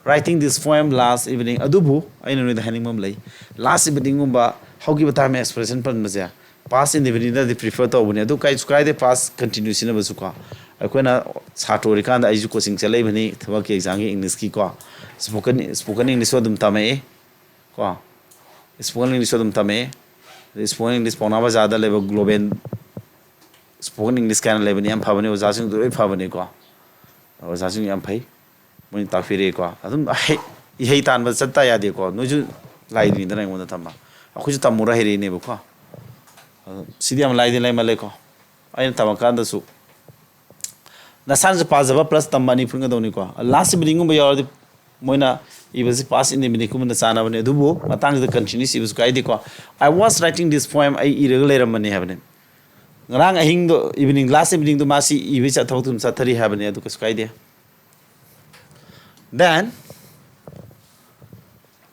writing this poem last evening", ꯑꯗꯨꯕꯨ ꯑꯩꯅ ꯅꯣꯏꯗ ꯍꯥꯏꯅꯤꯡꯕ ꯑꯃ ꯂꯩ꯫ Last eveningꯒꯨꯝꯕ, ꯍꯧꯈꯤꯕ time expression ꯄꯟꯕꯁꯦ past indefiniteꯅꯗꯤ prefer ꯇꯧꯕꯅꯦ꯫ ꯑꯗꯨ ꯀꯩꯁꯨ ꯀꯥꯏꯗꯦ, past continue ꯁꯤꯖꯤꯟꯅꯕꯁꯨ ꯀꯣ꯫ ꯑꯩꯈꯣꯏꯅ ꯁꯥꯇ꯭ꯔ ꯑꯣꯏꯔꯤꯀꯥꯟꯗ ꯑꯩꯁꯨ coaching ꯆꯠꯂꯛꯏꯕꯅꯤ, ꯊꯕꯛꯀꯤ examꯒꯤ Englishꯀꯤ ꯀꯣ꯫ Spoken, spoken Englishꯁꯨ ꯑꯗꯨꯝ ꯇꯝꯃꯛꯏ ꯀꯣ꯫ Spoken Englishꯁꯨ ꯑꯗꯨꯝ ꯇꯝꯃꯛꯏ꯫ ꯑꯗꯩ spoken English ꯄꯥꯎꯅꯥ ꯕꯖꯥꯔꯗ ꯂꯩꯕ Global Spoken English ꯀꯥꯏꯅ ꯂꯩꯕꯅꯤ, ꯌꯥꯝ ꯐꯕꯅꯤ, ꯑꯣꯖꯥꯁꯤꯡꯗꯨ ꯂꯣꯏ ꯐꯕꯅꯤꯀꯣ꯫ ꯑꯣꯖꯥꯁꯤꯡ ꯌꯥꯝ ꯐꯩ, ꯃꯣꯏꯅ ꯇꯥꯛꯄꯤꯔꯛꯏꯀꯣ꯫ ꯑꯗꯨꯝ ꯍꯩ-, ꯏꯍꯩ ꯇꯥꯟꯕ ꯆꯠꯇ ꯌꯥꯗꯦꯀꯣ꯫ ꯅꯣꯏꯁꯨ ꯂꯥꯏꯗꯨꯅꯤꯗꯅ ꯑꯩꯉꯣꯟꯗ ꯇꯝꯕ, ꯑꯩꯈꯣꯏꯁꯨ ꯇꯝꯃꯨꯔ ꯍꯩꯔꯛꯏꯅꯦꯕꯀꯣ꯫ ꯑꯗꯣ ꯁꯤꯗꯤ ꯌꯥꯝ ꯂꯥꯏꯗꯤ ꯂꯥꯏꯃꯜꯂꯦꯀꯣ꯫ ꯑꯩꯅ ꯇꯝꯃꯀꯥꯟꯗꯁꯨ ꯅꯁꯥꯅꯁꯨ ꯄꯥꯖꯕ plus ꯇꯝꯕ ꯑꯅꯤ ꯄꯨꯟꯒꯗꯧꯅꯤꯀꯣ꯫ Last eveningꯒꯨꯝꯕ ꯌꯥꯎꯔꯗꯤ ꯃꯣꯏꯅ ꯏꯕꯁꯤ past indefiniteꯀꯨꯝꯕꯅ ꯆꯥꯅꯕꯅꯤ꯫ ꯑꯗꯨꯕꯨ ꯃꯇꯥꯡꯁꯤꯗ continuous ꯏꯕꯁꯨ ꯀꯥꯏꯗꯦꯀꯣ꯫ "I was writing this poem", ꯑꯩ ꯏꯔꯒ ꯂꯩꯔꯝꯕꯅꯤ ꯍꯥꯏꯕꯅꯤ꯫ ꯉꯔꯥꯡ ꯑꯍꯤꯡꯗꯣ, evening, last eveningꯗꯣ ꯃꯥꯁꯤ ꯏꯕꯒꯤ ꯆꯠ-, ꯊꯕꯛꯇꯨ ꯑꯗꯨꯝ ꯆꯠꯊꯔꯤ ꯍꯥꯏꯕꯅꯤ, ꯑꯗꯨ ꯀꯩꯁꯨ ꯀꯥꯏꯗꯦ꯫ Then,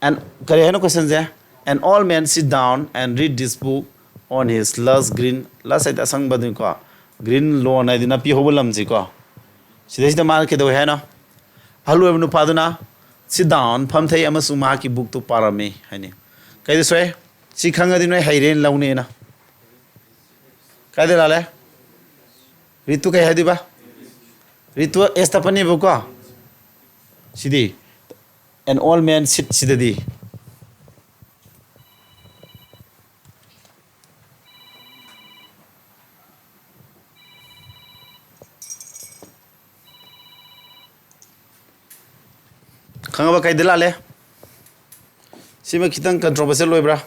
and, ꯀꯔꯤ ꯍꯥꯏꯅꯣ questionꯁꯦ? "An old man sit down and read this book on his lush green", lush ꯍꯥꯏꯗꯤ ꯑꯁꯪꯕꯗꯨꯅꯤꯀꯣ, green lawn ꯍꯥꯏꯗꯤ ꯅꯥꯄꯤ ꯍꯧꯕ ꯂꯝꯁꯤꯀꯣ꯫ ꯁꯤꯗꯩꯁꯤꯗ ꯃꯥꯅ ꯀꯩꯗꯧꯋꯦ ꯍꯥꯏꯅꯣ? ꯑꯍꯜ ꯑꯣꯏꯕ ꯅꯨꯄꯥꯗꯨꯅ sit down, ꯐꯝꯊꯩ ꯑꯃꯁꯨꯡ ꯃꯍꯥꯛꯀꯤ bookꯇꯨ ꯄꯥꯔꯝꯃꯤ ꯍꯥꯏꯅꯤ꯫ ꯀꯩꯗ ꯁꯣꯏ? ꯁꯤ ꯈꯪꯉꯗꯤ ꯅꯣꯏ ꯍꯩꯔꯦꯅ ꯂꯧꯅꯦꯅ꯫ ꯀꯥꯏꯗ ꯂꯥꯜꯂꯦ? ꯔꯤꯠꯇꯨ ꯀꯩ ꯍꯥꯏꯗꯣꯏꯕ? ꯔꯤꯠꯇꯨ S ꯇꯞꯄꯅꯦꯕꯀꯣ꯫ CD "An old man sit" ꯁꯤꯗꯗꯤ꯫ ꯈꯪꯉꯕ ꯀꯩꯗ ꯂꯥꯜꯂꯦ? ꯁꯤꯃ ꯈꯤꯇꯪ controversial ꯑꯣꯏꯕ꯭ꯔꯥ?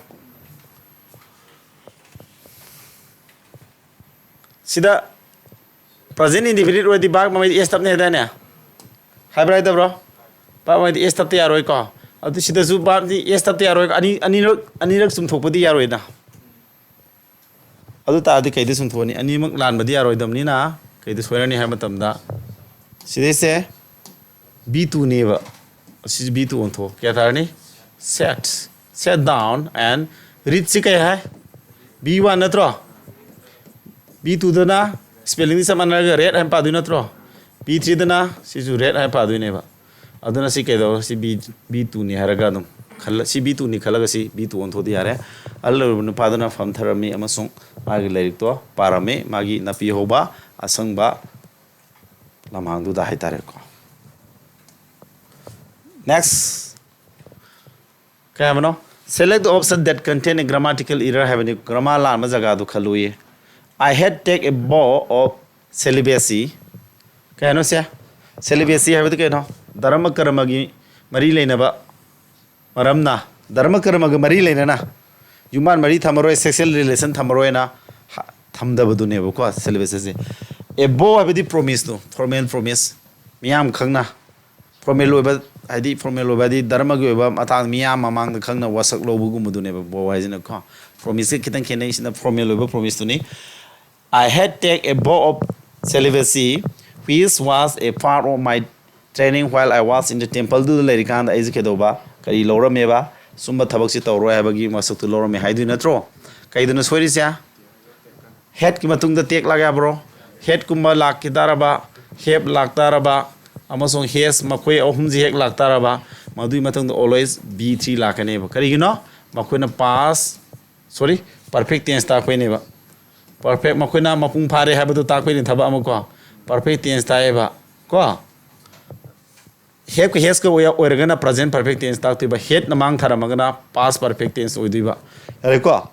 ꯁꯤꯗ present indefinite ꯑꯣꯏꯔꯗꯤ verb ꯃꯃꯩꯗ S ꯇꯞꯅꯤ ꯍꯥꯏꯗꯥꯏꯅꯦ? ꯍꯥꯏꯕ꯭ꯔꯥ ꯍꯥꯏꯗꯕ꯭ꯔꯣ? Verb ꯃꯃꯩꯗ S ꯇꯞꯇ ꯌꯥꯔꯣꯏꯀꯣ꯫ ꯑꯗꯨ ꯁꯤꯗꯁꯨ verbꯗꯤ S ꯇꯞꯇ ꯌꯥꯔꯣꯏ꯫ ꯑꯅꯤ, ꯑꯅꯤꯔꯛ, ꯑꯅꯤꯔꯛ ꯆꯨꯝꯊꯣꯛꯄꯗꯤ ꯌꯥꯔꯣꯏꯗ꯫ ꯑꯗꯨ ꯇꯥꯔꯗꯤ ꯀꯩꯗ ꯆꯨꯝꯊꯣꯛꯑꯅꯤ? ꯑꯅꯤꯃꯛ ꯂꯥꯟꯕꯗꯤ ꯌꯥꯔꯣꯏꯗꯕꯅꯤꯅ ꯀꯩꯗ ꯁꯣꯏꯔꯅꯤ ꯍꯥꯏꯕ ꯃꯇꯝꯗ, ꯁꯤꯗꯩꯁꯦ B two ꯅꯦꯕ꯫ ꯁꯤꯁꯦ B two ꯑꯣꯟꯊꯣꯛ꯫ ꯀꯌꯥ ꯇꯥꯔꯅꯤ? Sat, sat down and read ꯁꯤ ꯀꯩ ꯍꯥꯏ? B one ꯅꯠꯇ꯭ꯔꯣ? B two ꯗꯅ spellingꯗꯤ ꯆꯞ ꯃꯥꯟꯅꯔꯒ read ꯍꯥꯏꯅ ꯄꯥꯗꯣꯏ ꯅꯠꯇ꯭ꯔꯣ? B three ꯗꯅ ꯁꯤꯁꯨ read ꯍꯥꯏꯅ ꯄꯥꯗꯣꯏꯅꯦꯕ꯫ ꯑꯗꯨꯅ ꯁꯤ ꯀꯩꯗꯧꯔ? ꯁꯤ B, B two ꯅꯤ ꯍꯥꯏꯔꯒ ꯑꯗꯨꯝ ꯈꯜꯂ, ꯁꯤ B two ꯅꯤ ꯈꯜꯂꯒ ꯁꯤ B two ꯑꯣꯟꯊꯣꯛꯑꯗꯤ ꯌꯥꯔꯦ꯫ ꯑꯍꯜ ꯑꯣꯏꯔꯕ ꯅꯨꯄꯥꯗꯨꯅ ꯐꯝꯊꯔꯝꯃꯤ ꯑꯃꯁꯨꯡ ꯃꯥꯒꯤ ꯂꯥꯏꯔꯤꯛꯇꯣ ꯄꯥꯔꯝꯃꯤ꯫ ꯃꯥꯒꯤ ꯅꯥꯄꯤ ꯍꯧꯕ ꯑꯁꯪꯕ ꯂꯝꯍꯥꯡꯗꯨꯗ ꯍꯥꯏꯇꯥꯔꯦꯀꯣ꯫ Next꯫ ꯀꯩ ꯍꯥꯏꯕꯅꯣ? Select the option that contain a grammatical error ꯍꯥꯏꯕꯅꯤ꯫ Grammar ꯂꯥꯟꯕ ꯖꯒꯥꯗꯨ ꯈꯜꯂꯨꯏ꯫ I had take a vow of celibacy꯫ ꯀꯩ ꯍꯥꯏꯅꯣ ꯁꯦ? Celibacy ꯍꯥꯏꯕꯗꯤ ꯀꯩꯅꯣ? ꯙꯔꯃ ꯀꯔꯃꯒꯤ ꯃꯔꯤ ꯂꯩꯅꯕ ꯃꯔꯝꯅ, ꯙꯔꯃ ꯀꯔꯃꯒ ꯃꯔꯤ ꯂꯩꯅꯅ ꯌꯨꯝꯕꯥꯟ ꯃꯔꯤ ꯊꯝꯃꯔꯣꯏ, sexual relation ꯊꯝꯃꯔꯣꯏꯅ ꯍ-, ꯊꯝꯗꯕꯗꯨꯅꯦꯕꯀꯣ celibacyꯁꯦ꯫ A vow ꯍꯥꯏꯕꯗꯤ promiseꯇꯣ, formal promise, ꯃꯤꯌꯥꯝ ꯈꯪꯅ formal ꯑꯣꯏꯕ, ꯍꯥꯏꯗꯤ formal ꯑꯣꯏꯕ ꯍꯥꯏꯗꯤ ꯙꯔꯃꯒꯤ ꯑꯣꯏꯕ ꯃꯇꯥꯡ ꯃꯤꯌꯥꯝ ꯃꯃꯥꯡꯗ ꯈꯪꯅ ꯋꯥꯁꯛ ꯂꯧꯕꯒꯨꯝꯕꯗꯨꯅꯦꯕ vow ꯍꯥꯏꯁꯤꯅꯀꯣ꯫ Promiseꯀ ꯈꯤꯇꯪ ꯈꯦꯠꯅꯩꯁꯤꯅ formal ꯑꯣꯏꯕ promiseꯇꯨꯅꯤ꯫ I had take a vow of celibacy, which was a part of my training while I was in the templeꯗꯨꯗ ꯂꯩꯔꯤꯀꯥꯟꯗ ꯑꯩꯁꯦ ꯀꯩꯗꯧꯕ, ꯀꯔꯤ ꯂꯧꯔꯝꯃꯦꯕ? ꯁꯨꯝꯕ ꯊꯕꯛꯁꯤ ꯇꯧꯔꯣꯏ ꯍꯥꯏꯕꯒꯤ ꯋꯥꯁꯛꯇꯨ ꯂꯧꯔꯝꯃꯦ ꯍꯥꯏꯗꯣꯏ ꯅꯠꯇ꯭ꯔꯣ? ꯀꯩꯗꯅꯣ ꯁꯣꯏꯔꯤꯁꯦ? Hadꯀꯤ ꯃꯇꯨꯡꯗ take ꯂꯥꯛ ꯌꯥꯕ꯭ꯔꯣ? Hadꯀꯨꯝꯕ ꯂꯥꯛꯈꯤ ꯇꯥꯔꯕ, have ꯂꯥꯛ ꯇꯥꯔꯕ, ꯑꯃꯁꯨꯡ has ꯃꯈꯣꯏ ꯑꯍꯨꯝꯁꯤ ꯍꯦꯛ ꯂꯥꯛ ꯇꯥꯔꯕ, ꯃꯗꯨꯒꯤ ꯃꯇꯨꯡꯗ always B three ꯂꯥꯛꯀꯅꯦꯕ꯫ ꯀꯔꯤꯒꯤꯅꯣ? ꯃꯈꯣꯏꯅ past, sorry, perfect tense ꯇꯥꯛꯄꯩꯅꯦꯕ꯫ Perfect, ꯃꯈꯣꯏꯅ ꯃꯄꯨꯡ ꯐꯥꯔꯦ ꯍꯥꯏꯕꯗꯨ ꯇꯥꯛꯄꯩꯅꯦ ꯊꯕꯛ ꯑꯃ ꯀꯣ꯫ Perfect tense ꯇꯥꯛꯑꯦꯕ ꯀꯣ꯫ Haveꯀ hasꯀ ꯑꯣꯏ-, ꯑꯣꯏꯔꯒꯅ present perfect tense ꯇꯥꯛꯇꯣꯏꯕ꯫ Hadꯅ ꯃꯥꯡ ꯊꯥꯔꯝꯃꯒꯅ past perfect tense ꯑꯣꯏꯗꯣꯏꯕ꯫ ꯌꯥꯔꯦꯀꯣ?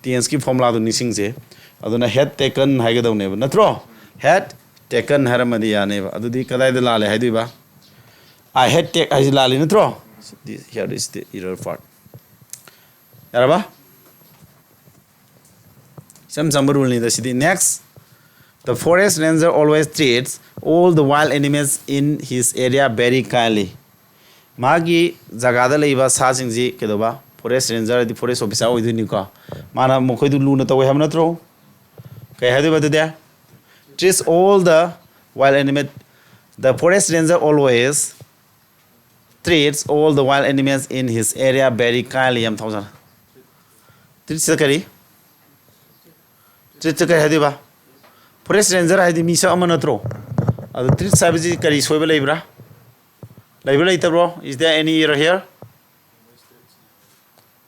Tenseꯀꯤ formulaꯗꯣ ꯅꯤꯡꯁꯤꯡꯁꯦ꯫ ꯑꯗꯨꯅ had taken ꯍꯥꯏꯒꯗꯧꯅꯦꯕ, ꯅꯠꯇ꯭ꯔꯣ? Had taken ꯍꯥꯏꯔꯝꯃꯗꯤ ꯌꯥꯅꯦꯕ꯫ ꯑꯗꯨꯗꯤ ꯀꯗꯥꯏꯗ ꯂꯥꯜꯂꯦ ꯍꯥꯏꯗꯣꯏꯕ? I had take ꯍꯥꯏꯁꯤ ꯂꯥꯜꯂꯤ ꯅꯠꯇ꯭ꯔꯣ? This- here is the error part. ꯌꯥꯔꯕ? ꯏꯆꯝ ꯆꯝꯕ ꯔꯨꯜꯅꯤꯗ ꯁꯤꯗꯤ꯫ Next, the forest ranger always treats all the wild animals in his area very kindly. ꯃꯥꯒꯤ ꯖꯒꯥꯗ ꯂꯩꯕ ꯁꯥꯁꯤꯡꯁꯤ ꯀꯩꯗꯧꯕ? Forest ranger ꯍꯥꯏꯗꯤ forest officer ꯑꯣꯏꯗꯣꯏꯅꯤꯀꯣ꯫ ꯃꯥꯅ ꯃꯈꯣꯏꯗꯨ ꯂꯨꯅ ꯇꯧꯋꯦ ꯍꯥꯏꯕ ꯅꯠꯇ꯭ꯔꯣ? ꯀꯩ ꯍꯥꯏꯗꯣꯏꯕ ꯑꯗꯨꯗꯤ? Treats all the wild animal, the forest ranger always treats all the wild animals in his area very kindly. ꯌꯥꯝ ꯊꯧꯖꯜ꯫ Treats ꯀꯔꯤ? Treats ꯀꯔꯤ ꯍꯥꯏꯗꯣꯏꯕ? Forest ranger ꯍꯥꯏꯗꯤ ꯃꯤꯁꯛ ꯑꯃ ꯅꯠꯇ꯭ꯔꯣ? ꯑꯗꯨ treats ꯍꯥꯏꯕꯁꯤ ꯀꯔꯤ ꯁꯣꯏꯕ ꯂꯩꯕ꯭ꯔꯥ? ꯂꯩꯕ꯭ꯔꯥ ꯂꯩꯇꯕ꯭ꯔꯣ? Is there any error here?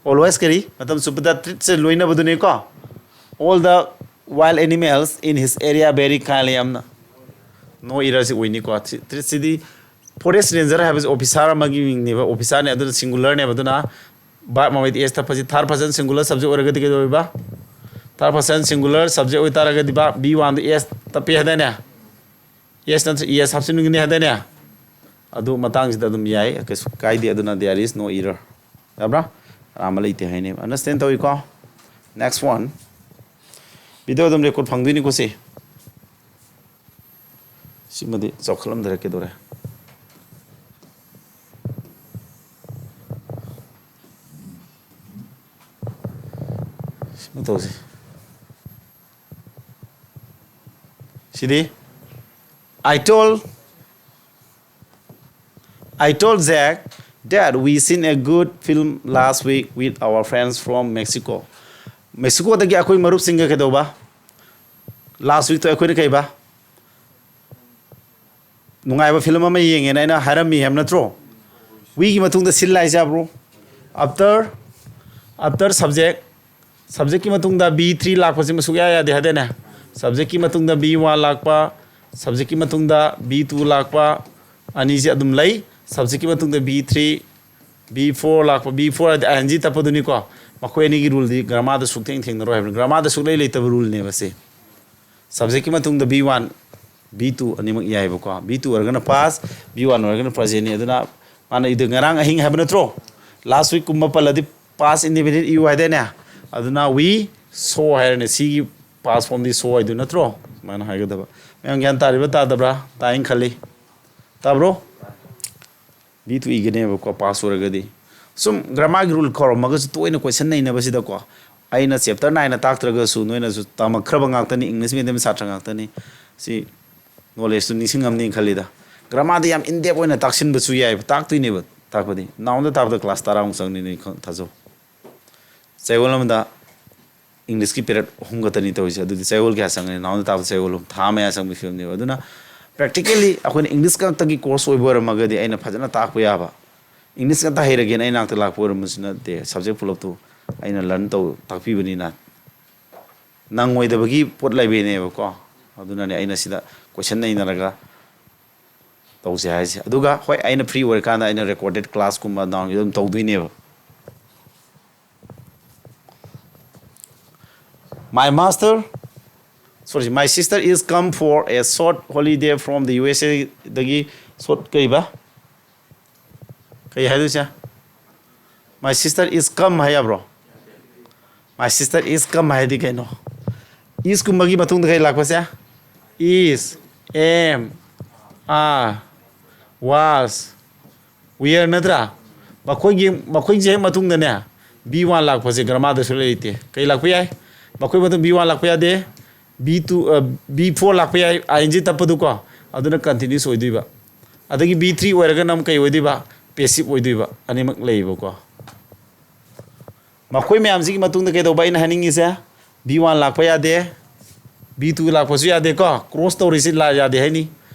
Always ꯀꯔꯤ? ꯃꯇꯝ ꯆꯨꯞꯄꯗ treats say ꯂꯣꯏꯅꯕꯗꯨꯅꯤꯀꯣ꯫ All the wild animals in his area very kindly. ꯌꯥꯝꯅ no error ꯁꯤ ꯑꯣꯏꯅꯤꯀꯣ꯫ Treats ꯁꯤꯗꯤ forest ranger ꯍꯥꯏꯕꯁꯤ officer ꯑꯃꯒꯤ ꯃꯤꯡꯅꯦꯕ꯫ Officer ꯅꯦ, ꯑꯗꯨꯅ singular ꯅꯦꯕ꯫ ꯑꯗꯨꯅ verb ꯃꯃꯩꯗ S ꯇꯞꯄꯁꯤ third person singular subject ꯑꯣꯏꯔꯒꯗꯤ ꯀꯩꯗꯧꯋꯦꯕ? Third person singular subject ꯑꯣꯏꯇꯥꯔꯒꯗꯤ verb V one ꯗ S ꯇꯞꯄꯤ ꯍꯥꯏꯗꯥꯏꯅꯦ? S ꯅꯠꯇ꯭ꯔ E S ꯍꯥꯞꯆꯤꯟꯒꯅꯤ ꯍꯥꯏꯗꯥꯏꯅꯦ? ꯑꯗꯨ ꯃꯇꯥꯡꯁꯤꯗ ꯑꯗꯨꯝ ꯌꯥꯏ, ꯀꯩꯁꯨ ꯀꯥꯏꯗꯦ꯫ ꯑꯗꯨꯅ there is no error꯫ ꯌꯥꯕ꯭ꯔꯥ? ꯑꯔꯥꯟꯕ ꯂꯩꯇꯦ ꯍꯥꯏꯅꯦꯕ꯫ Understand ꯇꯧꯏꯀꯣ? Next one. Video ꯑꯗꯨꯝ record ꯐꯪꯗꯣꯏꯅꯤꯀꯣ ꯁꯤ꯫ ꯁꯤꯃꯗꯤ ꯆꯥꯎꯈꯠꯂꯝꯗꯔꯦ, ꯀꯩꯗꯧꯔꯦ? ꯁꯤꯃ ꯇꯧꯁꯤ꯫ ꯁꯤꯗꯤ, I told, I told Jack that we seen a good film last week with our friends from Mexico. Mexico ꯗꯒꯤ ꯑꯩꯈꯣꯏ ꯃꯔꯨꯞꯁꯤꯡꯒ ꯀꯩꯗꯧꯕ? Last week ꯇꯣ ꯑꯩꯈꯣꯏꯅ ꯀꯩꯕ? ꯅꯨꯡꯉꯥꯏꯕ film ꯑꯃ ꯌꯦꯡꯉꯦꯅ ꯑꯩꯅ ꯍꯥꯏꯔꯝꯃꯤ ꯍꯥꯏꯕ ꯅꯠꯇ꯭ꯔꯣ? We ꯒꯤ ꯃꯇꯨꯡꯗ ꯁꯤꯜ ꯂꯥꯛꯏꯁꯦ ꯍꯥꯏꯕ꯭ꯔꯣ? After, after subject, subject ꯀꯤ ꯃꯇꯨꯡꯗ V three ꯂꯥꯛꯄꯁꯤꯃ ꯁꯨꯛꯌꯥ ꯌꯥꯗꯦ ꯍꯥꯏꯗꯥꯏꯅꯦ? Subject ꯀꯤ ꯃꯇꯨꯡꯗ V one ꯂꯥꯛꯄ, subject ꯀꯤ ꯃꯇꯨꯡꯗ V two ꯂꯥꯛꯄ, ꯑꯅꯤꯁꯤ ꯑꯗꯨꯝ ꯂꯩ꯫ Subject ꯀꯤ ꯃꯇꯨꯡꯗ V three, V four ꯂꯥꯛꯄ, V four ꯍꯥꯏꯗꯤ I N G ꯇꯞꯄꯗꯨꯅꯤꯀꯣ꯫ ꯃꯈꯣꯏ ꯑꯅꯤꯒꯤ rule ꯗꯤ grammar ꯗ ꯁꯨꯛꯊꯦꯡ ꯊꯦꯡꯅꯔꯣꯏ ꯍꯥꯏꯕꯅꯤ꯫ Grammar ꯗ ꯁꯨꯛꯂꯩ ꯂꯩꯇꯕ rule ꯅꯦꯕ ꯁꯤ꯫ Subject ꯀꯤ ꯃꯇꯨꯡꯗ V one, B two ꯑꯅꯤꯃꯛ ꯌꯥꯏꯑꯕꯀꯣ꯫ B two ꯑꯣꯏꯔꯒꯅ past, B one ꯑꯣꯏꯔꯒꯅ presentꯅꯤ꯫ ꯑꯗꯨꯅ ꯃꯥꯅ ꯏꯗ ꯉꯔꯥꯡ ꯑꯍꯤꯡ ꯍꯥꯏꯕ ꯅꯠꯇ꯭ꯔꯣ? Last weekꯀꯨꯝꯕ ꯄꯜꯂꯗꯤ past indefinite ꯏꯌꯨ ꯍꯥꯏꯗꯥꯏꯅꯦ? ꯑꯗꯨꯅ we saw ꯍꯥꯏꯔꯅꯤ꯫ Cꯒꯤ past formꯗꯤ saw ꯍꯥꯏꯗꯨ ꯅꯠꯇ꯭ꯔꯣ? ꯁꯨꯃꯥꯏꯅ ꯍꯥꯏꯒꯗꯕ꯫ ꯃꯌꯥꯝ ꯒ꯭ꯌꯥꯟ ꯇꯥꯔꯤꯕ ꯇꯥꯗꯕ꯭ꯔꯥ? ꯇꯥꯏꯅ ꯈꯜꯂꯤ꯫ ꯇꯥꯕ꯭ꯔꯣ? B two ꯏꯒꯅꯦꯕꯀꯣ, past ꯑꯣꯏꯔꯒꯗꯤ꯫ ꯁꯨꯝ grammarꯒꯤ rule ꯈꯧꯔꯝꯃꯒꯁꯨ ꯇꯣꯏꯅ question ꯅꯩꯅꯕꯁꯤꯗꯀꯣ, ꯑꯩꯅ chapter nine ꯇꯥꯛꯇ꯭ꯔꯒꯁꯨ ꯅꯣꯏꯅꯁꯨ ꯇꯝꯃꯛꯈ꯭ꯔꯕ ꯉꯥꯛꯇꯅꯤ, English medium ꯁꯥꯇ꯭ꯔ ꯉꯥꯛꯇꯅꯤ꯫ ꯁꯤ knowledgeꯇꯨ ꯅꯤꯡꯁꯤꯡꯉꯝꯅꯤ ꯈꯜꯂꯤꯗ꯫ Grammarꯗ ꯌꯥꯝ in depth ꯑꯣꯏꯅ ꯇꯥꯛꯁꯤꯟꯕꯁꯨ ꯌꯥꯏꯑꯕ, ꯇꯥꯛꯇꯣꯏꯅꯦꯕ꯫ ꯇꯥꯛꯄꯗꯤ nounꯗ ꯇꯥꯛꯄꯗ class ꯇꯔꯥꯃꯨꯛ ꯆꯪꯅꯤ ꯅꯣꯏ ꯈꯪ-, ꯊꯥꯖꯧ꯫ ꯆꯌꯣꯜ ꯑꯃꯗ Englishꯀꯤ period ꯑꯍꯨꯝ ꯈꯛꯇꯅꯤ ꯇꯧꯔꯤꯁꯦ꯫ ꯑꯗꯨꯗꯤ ꯆꯌꯣꯜ ꯀꯌꯥ ꯆꯪꯒꯅꯤ? Nounꯗ ꯇꯥꯛꯄꯗ ꯆꯌꯣꯜ ꯑꯍꯨꯝ, ꯊꯥ ꯃꯌꯥ ꯆꯪꯕꯒꯤ ꯐꯤꯕꯝꯅꯦꯕ꯫ ꯑꯗꯨꯅ practically ꯑꯩꯈꯣꯏꯅ English ꯈꯛꯇꯒꯤ course ꯑꯣꯏꯕ ꯑꯣꯏꯔꯝꯃꯒꯗꯤ ꯑꯩꯅ ꯐꯖꯅ ꯇꯥꯛꯄ ꯌꯥꯕ꯫ English ꯉꯥꯛꯇ ꯍꯩꯔꯒꯦꯅ ꯑꯩ ꯅꯥꯛꯇ ꯂꯥꯛꯄ ꯑꯣꯏꯔꯝꯕꯁꯨ ꯅꯠꯇꯦ꯫ Subject ꯄꯨꯂꯞꯇꯨ ꯑꯩꯅ learn ꯇꯧ, ꯇꯥꯛꯄꯤꯕꯅꯤꯅ ꯅꯪꯉꯣꯏꯗꯕꯒꯤ ꯄꯣꯠ ꯂꯩꯕꯩꯅꯦꯕꯀꯣ꯫ ꯑꯗꯨꯅꯅꯦ ꯑꯩꯅ ꯁꯤꯗ question ꯅꯩꯅꯔꯒ ꯇꯧꯁꯦ ꯍꯥꯏꯁꯦ꯫ ꯑꯗꯨꯒ ꯍꯣꯏ, ꯑꯩꯅ free ꯑꯣꯏꯔꯀꯥꯟꯗ ꯑꯩꯅ recorded classꯀꯨꯝꯕ nounꯒꯤ ꯑꯗꯨꯝ ꯇꯧꯗꯣꯏꯅꯦꯕ꯫ My master, sorry, my sister is come for a short holiday from the U S A ꯗꯒꯤ꯫ Short ꯀꯩꯕ? ꯀꯩ ꯍꯥꯏꯗꯣꯏꯁꯦ? My sister is come ꯍꯥꯏ ꯌꯥꯕ꯭ꯔꯣ? My sister is come ꯍꯥꯏꯗꯤ ꯀꯩꯅꯣ? Isꯀꯨꯝꯕꯒꯤ ꯃꯇꯨꯡꯗ ꯀꯩ ꯂꯥꯛꯄꯁꯦ? Is, am, are, was, were ꯅꯠꯇ꯭ꯔꯥ? ꯃꯈꯣꯏꯒꯤ, ꯃꯈꯣꯏꯁꯦ ꯍꯦꯛ ꯃꯇꯨꯡꯗꯅꯦ, B one ꯂꯥꯛꯄꯁꯦ grammarꯗ ꯁꯨꯡꯂꯩ ꯂꯩꯇꯦ꯫ ꯀꯩ ꯂꯥꯛꯄ ꯌꯥꯏ? ꯃꯈꯣꯏ ꯃꯇꯨꯡ B one ꯂꯥꯛꯄ ꯌꯥꯗꯦ꯫ B two, ꯑ, B four ꯂꯥꯛꯄ ꯌꯥꯏ, I N G ꯇꯞꯄꯗꯨꯀꯣ꯫ ꯑꯗꯨꯅ continuous ꯑꯣꯏꯗꯣꯏꯕ꯫ ꯑꯗꯒꯤ B three ꯑꯣꯏꯔꯒꯅ ꯑꯃꯨꯛ ꯀꯩ ꯑꯣꯏꯗꯣꯏꯕ? Passive ꯑꯣꯏꯗꯣꯏꯕ꯫ ꯑꯅꯤꯃꯛ ꯂꯩꯌꯦꯕꯀꯣ꯫ ꯃꯈꯣꯏ ꯃꯌꯥꯝꯁꯤꯒꯤ ꯃꯇꯨꯡꯗ ꯀꯩꯗꯧꯕ ꯑꯩꯅ ꯍꯥꯏꯅꯤꯡꯉꯤꯁꯦ? B one ꯂꯥꯛꯄ ꯌꯥꯗꯦ, B two ꯂꯥꯛꯄꯁꯨ ꯌꯥꯗꯦꯀꯣ꯫ Cross ꯇꯧꯔꯤꯁꯤ ꯂꯥ-, ꯌꯥꯗꯦ ꯍꯥꯏꯅꯤ꯫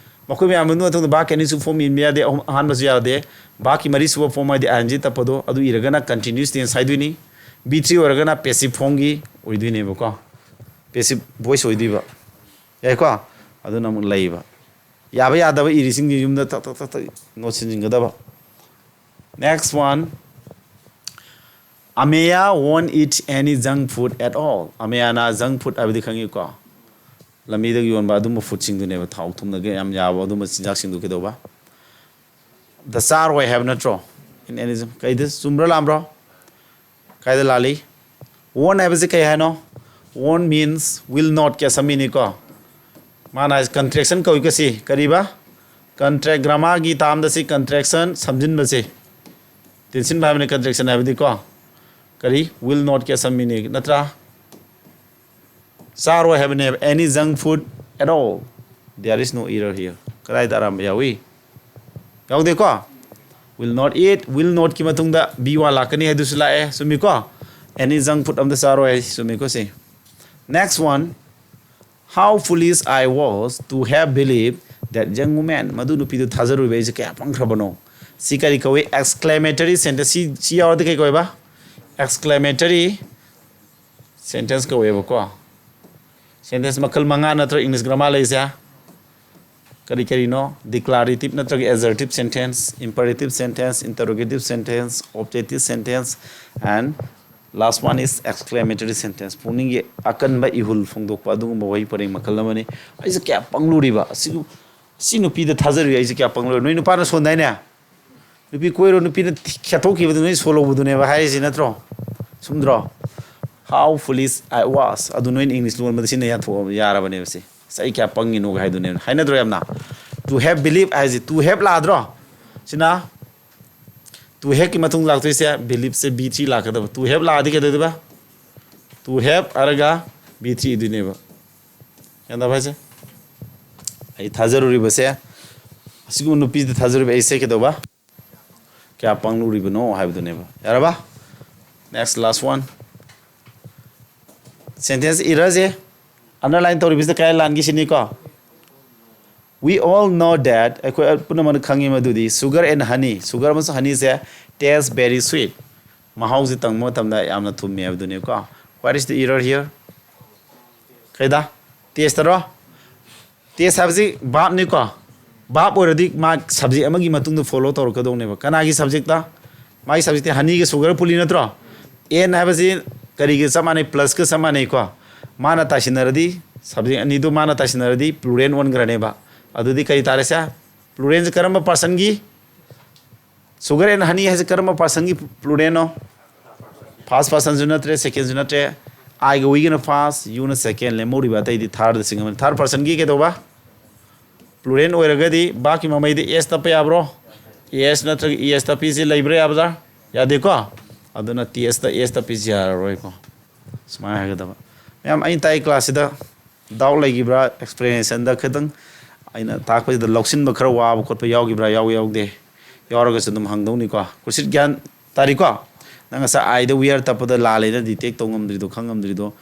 ꯃꯈꯣꯏ ꯃꯌꯥꯝ ꯃꯅꯨꯡꯗ ꯃꯇꯨꯡꯗ verb ꯑꯅꯤꯁꯨꯕ form ꯏꯟꯕ ꯌꯥꯗꯦ, ꯑꯍꯨꯝ-, ꯑꯍꯥꯟꯕꯁꯨ ꯌꯥꯗꯦ꯫ Verbꯀꯤ ꯃꯔꯤꯁꯨꯕ form ꯍꯥꯏꯗꯤ I N G ꯇꯞꯄꯗꯣ, ꯑꯗꯨ ꯏꯔꯒꯅ continuous tense ꯍꯥꯏꯗꯣꯏꯅꯤ꯫ B three ꯑꯣꯏꯔꯒꯅ passive formꯒꯤ ꯑꯣꯏꯗꯣꯏꯅꯦꯕꯀꯣ꯫ Passive voice ꯑꯣꯏꯗꯣꯏꯕ꯫ ꯌꯥꯏꯀꯣ? ꯑꯗꯨꯅ ꯑꯃꯨꯛ ꯂꯩꯕ꯫ ꯌꯥꯕ ꯌꯥꯗꯕ ꯏꯔꯤꯁꯤꯡꯁꯤ ꯌꯨꯝꯗ ꯇꯛ ꯇꯛ ꯇꯛ ꯇꯛ note ꯁꯤꯟꯖꯤꯟꯒꯗꯕ꯫ Next one. Ameya won't eat any junk food at all. ꯑꯃꯦꯌꯥꯅ junk food ꯍꯥꯏꯕꯗꯤ ꯈꯪꯉꯤꯀꯣ? ꯂꯝꯕꯤꯗꯒ ꯌꯣꯟꯕ ꯑꯗꯨꯝꯕ ꯐꯨꯗꯁꯤꯡꯗꯨꯅꯦꯕ, ꯊꯥꯎ ꯊꯨꯝꯗꯒ ꯌꯥꯝ ꯌꯥꯕ ꯑꯗꯨꯝꯕ ꯆꯤꯟꯖꯥꯛꯁꯤꯡꯗꯨ ꯀꯩꯗꯧꯕ? ꯗ ꯆꯥꯔꯣꯏ ꯍꯥꯏꯕ ꯅꯠꯇ꯭ꯔꯣ? In any, ꯀꯩꯗ ꯆꯨꯝꯕ꯭ꯔꯥ ꯂꯥꯟꯕ꯭ꯔꯣ? ꯀꯥꯏꯗ ꯂꯥꯜꯂꯤ? Won't ꯍꯥꯏꯕꯁꯤ ꯀꯩ ꯍꯥꯏꯅꯣ? Won't means will not ꯀꯤ ꯑꯁꯝꯕꯤꯅꯤꯀꯣ꯫ ꯃꯥꯅ ꯍꯥꯏꯁꯦ contraction ꯀꯧꯏꯀꯣ ꯁꯤ꯫ ꯀꯔꯤꯕ? Contract, grammar ꯒꯤ term ꯗ ꯁꯤ contraction ꯁꯝꯖꯤꯟꯕꯁꯦ꯫ ꯇꯦꯟꯁꯤꯟꯕ ꯍꯥꯏꯕꯅꯤ contraction ꯍꯥꯏꯕꯗꯤꯀꯣ꯫ ꯀꯔꯤ? Will not ꯀꯤ ꯑꯁꯝꯕꯤꯅꯤ ꯅꯠꯇ꯭ꯔꯥ? ꯆꯥꯔꯣꯏ ꯍꯥꯏꯕꯅꯦꯕ, any junk food at all. There is no error here. ꯀꯗꯥꯏꯗ ꯑꯔꯥꯟꯕ ꯌꯥꯎꯏ? ꯌꯥꯎꯗꯦꯀꯣ? Will not eat, will not ꯀꯤ ꯃꯇꯨꯡꯗ be one ꯂꯥꯛꯀꯅꯤ ꯍꯥꯏꯗꯨꯁꯨ ꯂꯥꯛꯑꯦ, ꯆꯨꯝꯃꯤꯀꯣ? Any junk food ꯑꯝꯇ ꯆꯥꯔꯣꯏ ꯍꯥꯏ, ꯆꯨꯝꯃꯤꯀꯣ ꯁꯤ? Next one, how foolish I was to have believed that young woman, ꯃꯗꯨ ꯅꯨꯄꯤꯗꯨ ꯊꯥꯖꯔꯨꯕ ꯑꯩꯁꯦ ꯀꯌꯥ ꯄꯪꯈ꯭ꯔꯕꯅꯣ꯫ ꯁꯤ ꯀꯔꯤ ꯀꯧꯏ? Exclamatory sentence꯫ ꯁꯤ, ꯁꯤ ꯌꯥꯎꯔꯗꯤ ꯀꯩ ꯀꯧꯋꯦꯕ? Exclamatory sentence ꯀꯧꯋꯦꯕꯀꯣ꯫ Sentence ꯃꯈꯜ ꯃꯉꯥ ꯅꯠꯇ꯭ꯔꯣ English grammar ꯂꯩꯁꯦ? ꯀꯔꯤ ꯀꯔꯤꯅꯣ? Declarative ꯅꯠꯇ꯭ꯔꯒ assertive sentence, imperative sentence, interrogative sentence, objective sentence, and last one is exclamatory sentence꯫ ꯄꯨꯛꯅꯤꯡꯒꯤ ꯑꯀꯟꯕ ꯏꯍꯨꯜ ꯐꯣꯡꯗꯣꯛꯄ ꯑꯗꯨꯒꯨꯝꯕ ꯋꯥꯍꯩ ꯄꯔꯦꯡ ꯃꯈꯜ ꯑꯃꯅꯤ꯫ ꯑꯩꯁꯦ ꯀꯌꯥ ꯄꯪꯂꯨꯔꯤꯕ꯫ ꯑꯁꯤꯕꯨ, ꯁꯤ ꯅꯨꯄꯤꯗ ꯊꯥꯖꯔꯨꯏ ꯑꯩꯁꯦ ꯀꯌꯥ ꯄꯪꯂꯨꯔꯦ꯫ ꯅꯣꯏ ꯅꯨꯄꯥꯅ ꯁꯣꯟꯗꯥꯏꯅꯦ? ꯅꯨꯄꯤ ꯀꯣꯏꯔꯣ, ꯅꯨꯄꯤꯅ ꯈꯦꯠꯇꯣꯛꯈꯤꯕꯗꯨ ꯅꯣꯏ ꯁꯣꯜꯍꯧꯕꯗꯨꯅꯦꯕ ꯍꯥꯏꯔꯤꯁꯤ ꯅꯠꯇ꯭ꯔꯣ? ꯆꯨꯝꯗ꯭ꯔꯣ? How foolish I was꯫ ꯑꯗꯨ ꯅꯣꯏꯅ English ꯂꯣꯟꯕꯗ ꯁꯤꯅ ꯌꯥꯊꯣꯛ-, ꯌꯥꯔꯕꯅꯦꯕ ꯁꯤ꯫ ꯑꯁ, ꯑꯩ ꯀꯌꯥ ꯄꯪꯉꯤꯅꯣꯒ ꯍꯥꯏꯗꯨꯅꯦꯕ꯫ ꯍꯥꯏꯅꯗ꯭ꯔꯣ ꯌꯥꯝꯅ? To have believed ꯍꯥꯏꯁꯤ, to have ꯂꯥꯛꯗ꯭ꯔꯣ? ꯁꯤꯅ to haveꯀꯤ ꯃꯇꯨꯡ ꯂꯥꯛꯇꯣꯏꯁꯦ, believe ꯁꯦ be three ꯂꯥꯛꯀꯗꯕ꯫ To have ꯂꯥꯛꯑꯗꯤ ꯀꯩꯗꯧꯗꯣꯏꯕ? To have ꯍꯥꯏꯔꯒ be three ꯏꯗꯣꯏꯅꯦꯕ꯫ ꯒ꯭ꯌꯥꯟ ꯇꯥꯕ ꯍꯥꯏꯁꯦ? ꯑꯩ ꯊꯥꯖꯔꯨꯔꯤꯕꯁꯦ, ꯑꯁꯤꯒꯨꯝꯕ ꯅꯨꯄꯤꯗ ꯊꯥꯖꯔꯨꯔꯤꯕ ꯑꯩꯁꯦ ꯀꯩꯗꯧꯕ? ꯀꯌꯥ ꯄꯪꯂꯨꯔꯤꯕꯅꯣ ꯍꯥꯏꯕꯗꯨꯅꯦꯕ꯫ ꯌꯥꯔꯕ? Next, last one. Sentence errorꯁꯦ underline ꯇꯧꯔꯤꯕꯁꯤꯗ ꯀꯌꯥ ꯂꯥꯟꯒꯦ ꯁꯤꯅꯤꯀꯣ? We all know that, ꯑꯩꯈꯣꯏ ꯄꯨꯝꯅꯃꯛꯅ ꯈꯪꯉꯤ ꯃꯗꯨꯗꯤ, sugar and honey, sugar ꯑꯃꯁꯨꯡ honeyꯁꯦ taste very sweet, ꯃꯍꯥꯎꯁꯦ ꯇꯪꯕ ꯃꯇꯝꯗ ꯌꯥꯝꯅ ꯊꯨꯝꯃꯤ ꯍꯥꯏꯕꯗꯨꯅꯤꯀꯣ꯫ What is the error here? ꯀꯩꯗ? Taste ꯇꯔꯣ? Taste ꯍꯥꯏꯕꯁꯤ verbꯅꯤꯀꯣ꯫ Verb ꯑꯣꯏꯔꯗꯤ ꯃꯥ subject ꯑꯃꯒꯤ ꯃꯇꯨꯡꯗ follow ꯇꯧꯔꯛꯀꯗꯧꯅꯦꯕ꯫ ꯀꯅꯥꯒꯤ subjectꯇ? ꯃꯥꯒꯤ subjectꯇꯤ honeyꯒ sugar ꯄꯨꯜꯂꯤ ꯅꯠꯇ꯭ꯔꯣ? And ꯍꯥꯏꯕꯁꯤ ꯀꯔꯤꯒ ꯆꯞ ꯃꯥꯟꯅꯩ? Plusꯀ ꯆꯞ ꯃꯥꯟꯅꯩꯀꯣ꯫ ꯃꯥꯅ ꯇꯥꯏꯁꯤꯟꯅꯔꯗꯤ ꯁꯕꯖꯦꯛ ꯑꯅꯤꯗꯨ ꯃꯥꯅ ꯇꯥꯏꯁꯤꯟꯅꯔꯗꯤ ꯄ꯭ꯂꯨꯔꯦꯜ ꯑꯣꯟꯈ꯭ꯔꯅꯦꯕ꯫ ꯑꯗꯨꯗꯤ ꯀꯔꯤ ꯇꯥꯔꯦ ꯁꯦ? ꯄ꯭ꯂꯨꯔꯦꯜꯁꯦ ꯀꯔꯝꯕ ꯄꯥꯔꯁꯟꯒꯤ? ꯁꯨꯒꯔ ꯑꯦꯟ ꯍꯅꯤ ꯍꯥꯏꯁꯦ ꯀꯔꯝꯕ ꯄꯥꯔꯁꯟꯒꯤ ꯄ꯭ꯂꯨꯔꯦꯜꯅꯣ? ꯐꯥꯔꯁ ꯄꯥꯔꯁꯟꯁꯨ ꯅꯠꯇ꯭ꯔꯦ, ꯁꯦꯀꯦꯟꯁꯨ ꯅꯠꯇ꯭ꯔꯦ꯫ ꯑꯥꯏꯒ ꯋꯤꯒꯅ ꯐꯥꯔꯁ, ꯌꯨꯅ ꯁꯦꯀꯦꯟ, ꯂꯦꯝꯍꯧꯔꯤꯕ ꯑꯇꯩꯗꯤ ꯊꯥꯔꯗ ꯆꯤꯡꯉꯕꯅꯤ꯫ ꯊꯥꯔꯗ ꯄꯥꯔꯁꯟꯒꯤ ꯀꯩꯗꯧꯕ? ꯄ꯭ꯂꯨꯔꯦꯜ ꯑꯣꯏꯔꯒꯗꯤ ꯚꯥꯔꯕꯀꯤ ꯃꯃꯩꯗ ꯑꯦꯁ ꯇꯞꯄ ꯌꯥꯕ꯭ꯔꯣ? ꯑꯦꯁ ꯅꯠꯇ꯭ꯔꯒ ꯏ ꯑꯦꯁ ꯇꯞꯄꯤꯁꯤ ꯂꯩꯕ꯭ꯔꯥ? ꯌꯥꯕ꯭ꯔꯥ? ꯌꯥꯗꯦꯀꯣ? ꯑꯗꯨꯅ ꯇꯤ ꯑꯦꯁꯇ ꯑꯦꯁ ꯇꯞꯄꯤꯁꯤ ꯌꯥꯔꯔꯣꯏꯀꯣ꯫ ꯁꯨꯃꯥꯏꯅ ꯍꯥꯏꯒꯗꯕ꯫ ꯃꯌꯥꯝ, ꯑꯩꯅ ꯇꯥꯛꯏ ꯀ꯭ꯂꯥꯁꯁꯤꯗ ꯗꯥꯎꯠ ꯂꯩꯈꯤꯕ꯭ꯔꯥ? ꯑꯦꯛꯁꯄ꯭ꯂꯦꯅꯦꯁꯟꯗ ꯈꯤꯇꯪ ꯑꯩꯅ ꯇꯥꯛꯄꯁꯤꯗ ꯂꯧꯁꯤꯟꯕ ꯈꯔ ꯋꯥꯕ ꯈꯣꯠꯄ ꯌꯥꯎꯈꯤꯕ꯭ꯔꯥ? ꯌꯥꯎ ꯌꯥꯎꯗꯦ? ꯌꯥꯎꯔꯒꯁꯨ ꯑꯗꯨꯝ ꯍꯪꯗꯧꯅꯤꯀꯣ꯫ ꯀꯨꯔꯁꯤꯠ ꯒ꯭ꯌꯥꯟ ꯇꯥꯔꯤꯀꯣ? ꯅꯪ ꯉꯁꯥꯏ ꯑꯥꯏꯗ ꯋꯤꯌꯔ ꯇꯞꯄꯗ ꯂꯥꯜꯂꯦꯅ ꯗꯤꯇꯦꯛ ꯇꯧ ꯉꯝꯗ꯭ꯔꯤꯗꯣ, ꯈꯪ ꯉꯝꯗ꯭ꯔꯤꯗꯣ,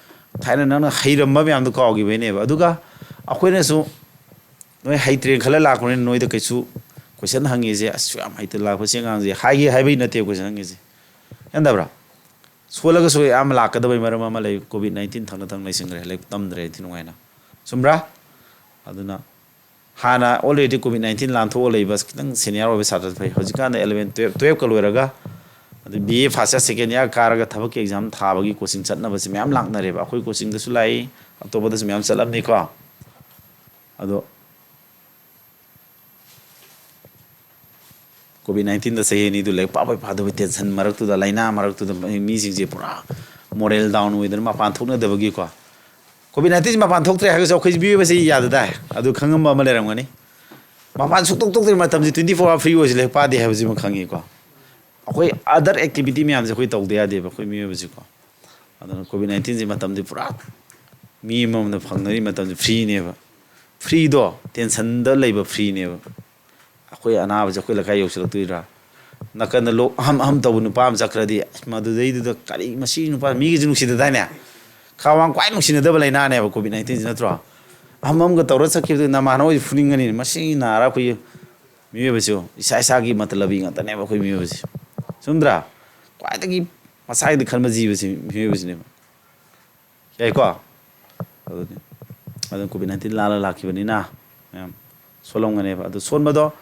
ꯊꯥꯏꯅ ꯅꯪꯅ ꯍꯩꯔꯝꯕ ꯃꯌꯥꯝꯗꯣ ꯀꯥꯎꯈꯤꯕꯩꯅꯦꯕ꯫ ꯑꯗꯨꯒ ꯑꯩꯈꯣꯏꯅꯁꯨ ꯅꯣꯏ ꯍꯩꯇ꯭ꯔꯦꯅ ꯈꯜꯂ ꯂꯥꯛꯄꯅꯤꯅ ꯅꯣꯏꯗ ꯀꯩꯁꯨ ꯀꯣꯏꯁꯟ ꯍꯪꯉꯤꯁꯦ, "ꯑꯁ, ꯌꯥꯝ ꯍꯩꯇ ꯂꯥꯛꯄ ꯁꯤ ꯑꯉꯥꯡꯁꯦ" ꯍꯥꯏꯒꯦ ꯍꯥꯏꯕꯩ ꯅꯠꯇꯦ ꯀꯣꯏꯁꯟ ꯍꯪꯉꯤꯁꯦ꯫ ꯌꯥꯟꯗꯕ꯭ꯔꯥ? ꯁꯣꯜꯂꯒꯁꯨ ꯌꯥꯝ ꯂꯥꯛꯀꯗꯕꯩ ꯃꯔꯝ ꯑꯃ ꯂꯩ꯫ ꯀꯣꯚꯤꯗ ꯅꯥꯏꯟꯇꯤꯟ ꯊꯪꯅ ꯊꯪꯅ ꯂꯩꯁꯤꯟꯈ꯭ꯔꯦ, ꯂꯥꯏꯔꯤꯛ ꯇꯝꯗ꯭ꯔꯦ ꯏꯟꯊꯤ ꯅꯨꯡꯉꯥꯏꯅ꯫ ꯆꯨꯝꯕ꯭ꯔꯥ? ꯑꯗꯨꯅ ꯍꯥꯟꯅ already ꯀꯣꯚꯤꯗ ꯅꯥꯏꯟꯇꯤꯟ ꯂꯥꯟꯊꯣꯛꯑ ꯂꯩꯕ ꯈꯤꯇꯪ ꯁꯦꯅꯤꯌꯔ ꯑꯣꯏꯕ ꯁꯥꯇ꯭ꯔ ꯐꯩ꯫ ꯍꯧꯖꯤꯛꯀꯥꯟꯗ ꯑꯦꯂꯚꯦꯟ, ꯇꯨꯌꯦꯜꯞ, ꯇꯨꯌꯦꯜꯞꯀ ꯂꯣꯏꯔꯒ, ꯑꯗꯩ B A first year, second year ꯀꯥꯔꯒ ꯊꯕꯛꯀꯤ ꯑꯦꯛꯖꯥꯝ ꯊꯥꯕꯒꯤ ꯀꯣꯆꯤꯡ ꯆꯠꯅꯕꯁꯦ ꯃꯌꯥꯝ ꯂꯥꯛꯅꯔꯦꯕ꯫ ꯑꯩꯈꯣꯏ ꯀꯣꯆꯤꯡꯗꯁꯨ ꯂꯥꯛꯏ, ꯑꯇꯣꯞꯄꯗꯁꯨ ꯃꯌꯥꯝ ꯆꯠꯂꯝꯅꯤꯀꯣ꯫ ꯑꯗꯣ ꯀꯣꯚꯤꯗ ꯅꯥꯏꯟꯇꯤꯟꯗ ꯆꯍꯤ ꯑꯅꯤꯗꯨ ꯂꯥꯏꯔꯤꯛ ꯄꯥꯕꯩ ꯄꯥꯗꯕꯩ ꯇꯦꯟꯁꯟ ꯃꯔꯛꯇꯨꯗ, ꯂꯥꯏꯅꯥ ꯃꯔꯛꯇꯨꯗ ꯃꯤ-, ꯃꯤꯁꯤꯡꯁꯦ ꯄꯨꯔꯥ ꯃꯣꯔꯦꯜ ꯗꯥꯎꯟ ꯑꯣꯏꯗꯅ ꯃꯄꯥꯟ ꯊꯣꯛꯅꯗꯕꯒꯤꯀꯣ꯫ ꯀꯣꯚꯤꯗ ꯅꯥꯏꯟꯇꯤꯟꯁꯤ ꯃꯄꯥꯟ ꯊꯣꯛꯇ꯭ꯔꯦ ꯍꯥꯏꯔꯒꯁꯨ ꯑꯩꯈꯣꯏ ꯃꯤꯑꯣꯏꯕꯁꯤ ꯌꯥꯗꯗꯥꯏ? ꯑꯗꯨ ꯈꯪꯉꯝꯕ ꯑꯃ ꯂꯩꯔꯝꯒꯅꯤ꯫ ꯃꯄꯥꯟ ꯁꯨꯛꯊꯣꯛ ꯊꯣꯛꯇ꯭ꯔꯤ ꯃꯇꯝꯁꯤ twenty four hour free ꯑꯣꯏꯁꯤ ꯂꯥꯏꯔꯤꯛ ꯄꯥꯗꯦ ꯍꯥꯏꯕꯁꯤꯃ ꯈꯪꯉꯤꯀꯣ꯫ ꯑꯩꯈꯣꯏ other activity ꯃꯌꯥꯝꯁꯦ ꯑꯩꯈꯣꯏ ꯇꯧꯗ ꯌꯥꯗꯦꯕ ꯑꯩꯈꯣꯏ ꯃꯤꯑꯣꯏꯕꯁꯤꯀꯣ꯫ ꯑꯗꯨꯅ ꯀꯣꯚꯤꯗ ꯅꯥꯏꯟꯇꯤꯟꯁꯤ ꯃꯇꯝꯗꯤ ꯄꯨꯔꯥ ꯃꯤ ꯑꯃꯃꯝꯅ ꯐꯪꯅꯔꯤ ꯃꯇꯝꯁꯤ ꯐ꯭ꯔꯤꯅꯦꯕ꯫ ꯐ꯭ꯔꯤꯗꯣ, ꯇꯦꯟꯁꯟꯗ ꯂꯩꯕ ꯐ꯭ꯔꯤꯅꯦꯕ꯫ ꯑꯩꯈꯣꯏ ꯑꯅꯥꯕꯁꯦ ꯑꯩꯈꯣꯏ ꯂꯩꯀꯥꯏ ꯌꯧꯁꯤꯜꯂꯛꯇꯣꯏꯔꯥ? ꯅꯥꯀꯟꯗ ꯂꯣꯛ ꯑꯍꯝ ꯑꯍꯝ ꯇꯧꯕ ꯅꯨꯄꯥ ꯑꯃ ꯆꯠꯈ꯭ꯔꯗꯤ, ꯑꯁ, ꯃꯗꯨꯗꯩꯗꯨꯗ ꯀꯔꯤ ꯃꯁꯤ ꯅꯨꯄꯥ ꯃꯤꯒꯤꯁꯨ ꯅꯨꯡꯁꯤꯗꯗꯥꯏꯅꯦ? ꯈꯥ ꯋꯥꯡ ꯈ꯭ꯋꯥꯏ ꯅꯨꯡꯁꯤꯅꯗꯕ ꯂꯥꯏꯅꯥꯅꯦꯕ ꯀꯣꯚꯤꯗ ꯅꯥꯏꯟꯇꯤꯟꯁꯤ ꯅꯠꯇ꯭ꯔꯣ? ꯑꯍꯝ ꯑꯃꯒ ꯇꯧꯔ ꯆꯠꯈꯤꯕꯗꯨ ꯅꯃꯥꯟꯅꯕ ꯍꯣꯏ ꯐꯨꯅꯤꯡꯒꯅꯤ꯫ ꯃꯁꯤ ꯅꯥꯔ ꯑꯩꯈꯣꯏꯒꯤ ꯃꯤꯑꯣꯏꯕꯁꯨ ꯏꯁꯥ ꯏꯁꯥꯒꯤ ꯃꯇꯂꯕꯤ ꯉꯥꯛꯇꯅꯦꯕ ꯑꯩꯈꯣꯏ ꯃꯤꯑꯣꯏꯕꯁꯦ꯫ ꯆꯨꯝꯗ꯭ꯔꯥ? ꯈ꯭ꯋꯥꯏꯗꯒꯤ ꯃꯁꯥꯒꯤꯗ ꯈꯟꯕ ꯖꯤꯕꯁꯤ ꯃꯤꯑꯣꯏꯕꯁꯤꯅꯦꯕ꯫ ꯌꯥꯏꯀꯣ? ꯑꯗꯨꯅꯤ꯫ ꯑꯗꯨꯅ ꯀꯣꯚꯤꯗ ꯅꯥꯏꯟꯇꯤꯟ ꯂꯥꯜꯂ ꯂꯥꯛꯈꯤꯕꯅꯤꯅ ꯃꯌꯥꯝ ꯁꯣꯜꯂꯝꯒꯅꯦꯕ꯫ ꯑꯗꯨ ꯁꯣꯟꯕꯗꯣ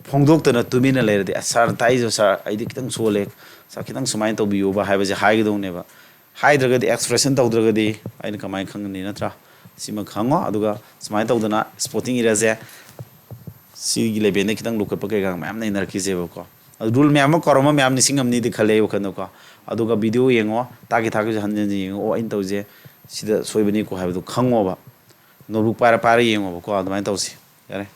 ꯐꯣꯡꯗꯣꯛꯇꯅ ꯇꯨꯃꯤꯟꯅ ꯂꯩꯔꯗꯤ, "ꯑꯁ, ꯁꯥꯔ, ꯇꯥꯛꯏꯁꯨ ꯁꯥꯔ, ꯑꯩꯗꯤ ꯈꯤꯇꯪ ꯁꯣꯜꯂꯦ, ꯁꯥꯔ, ꯈꯤꯇꯪ ꯁꯨꯃꯥꯏꯅ ꯇꯧꯕꯤꯌꯨꯕ" ꯍꯥꯏꯕꯁꯦ ꯍꯥꯏꯒꯗꯧꯅꯦꯕ꯫ ꯍꯥꯏꯗ꯭ꯔꯒꯗꯤ, ꯑꯦꯛꯁꯄ꯭ꯔꯦꯁꯟ ꯇꯧꯗ꯭ꯔꯒꯗꯤ ꯑꯩꯅ ꯀꯃꯥꯏꯅ ꯈꯪꯒꯅꯤ, ꯅꯠꯇ꯭ꯔꯥ? ꯁꯤꯃ ꯈꯪꯉꯣ꯫ ꯑꯗꯨꯒ ꯁꯨꯃꯥꯏꯅ ꯇꯧꯗꯅ ꯁ꯭ꯄꯣꯔꯇꯤꯡ ꯑꯦꯔꯤꯌꯥꯁꯦ ꯁꯤꯒꯤ ꯂꯦꯚꯦꯜꯗ ꯈꯤꯇꯪ ꯂꯨꯈꯠꯄ ꯀꯩꯀꯥ ꯃꯌꯥꯝ ꯅꯩꯅꯔꯛꯈꯤꯁꯦꯕꯀꯣ꯫ ꯑꯗꯨ ꯔꯨꯜ ꯃꯌꯥꯝ ꯑꯃ ꯀꯥꯎꯔꯝꯕ ꯃꯌꯥꯝ ꯅꯤꯡꯁꯤꯡꯉꯝꯅꯤꯗꯤ ꯈꯜꯂꯦ ꯑꯩ ꯋꯥꯈꯜꯗꯀꯣ꯫ ꯑꯗꯨꯒ ꯚꯤꯗꯤꯑꯣ ꯌꯦꯡꯉꯣ, ꯇꯥꯛꯀꯤ ꯇꯥꯛꯀꯤꯁꯨ ꯍꯟꯖꯤꯟ ꯍꯟꯖꯤꯟ ꯌꯦꯡꯉꯣ꯫ "ꯑꯣ, ꯑꯩꯅ ꯇꯧꯔꯤꯁꯦ ꯁꯤꯗ ꯁꯣꯏꯕꯅꯤꯀꯣ" ꯍꯥꯏꯕꯗꯨ ꯈꯪꯉꯣꯕ꯫ ꯅꯣꯠꯕꯨꯛ ꯄꯥꯏꯔ ꯄꯥꯏꯔ ꯌꯦꯡꯉꯣꯕꯀꯣ꯫ ꯑꯗꯨꯃꯥꯏꯅ ꯇꯧꯁꯤ꯫ ꯌꯥꯔꯦ꯫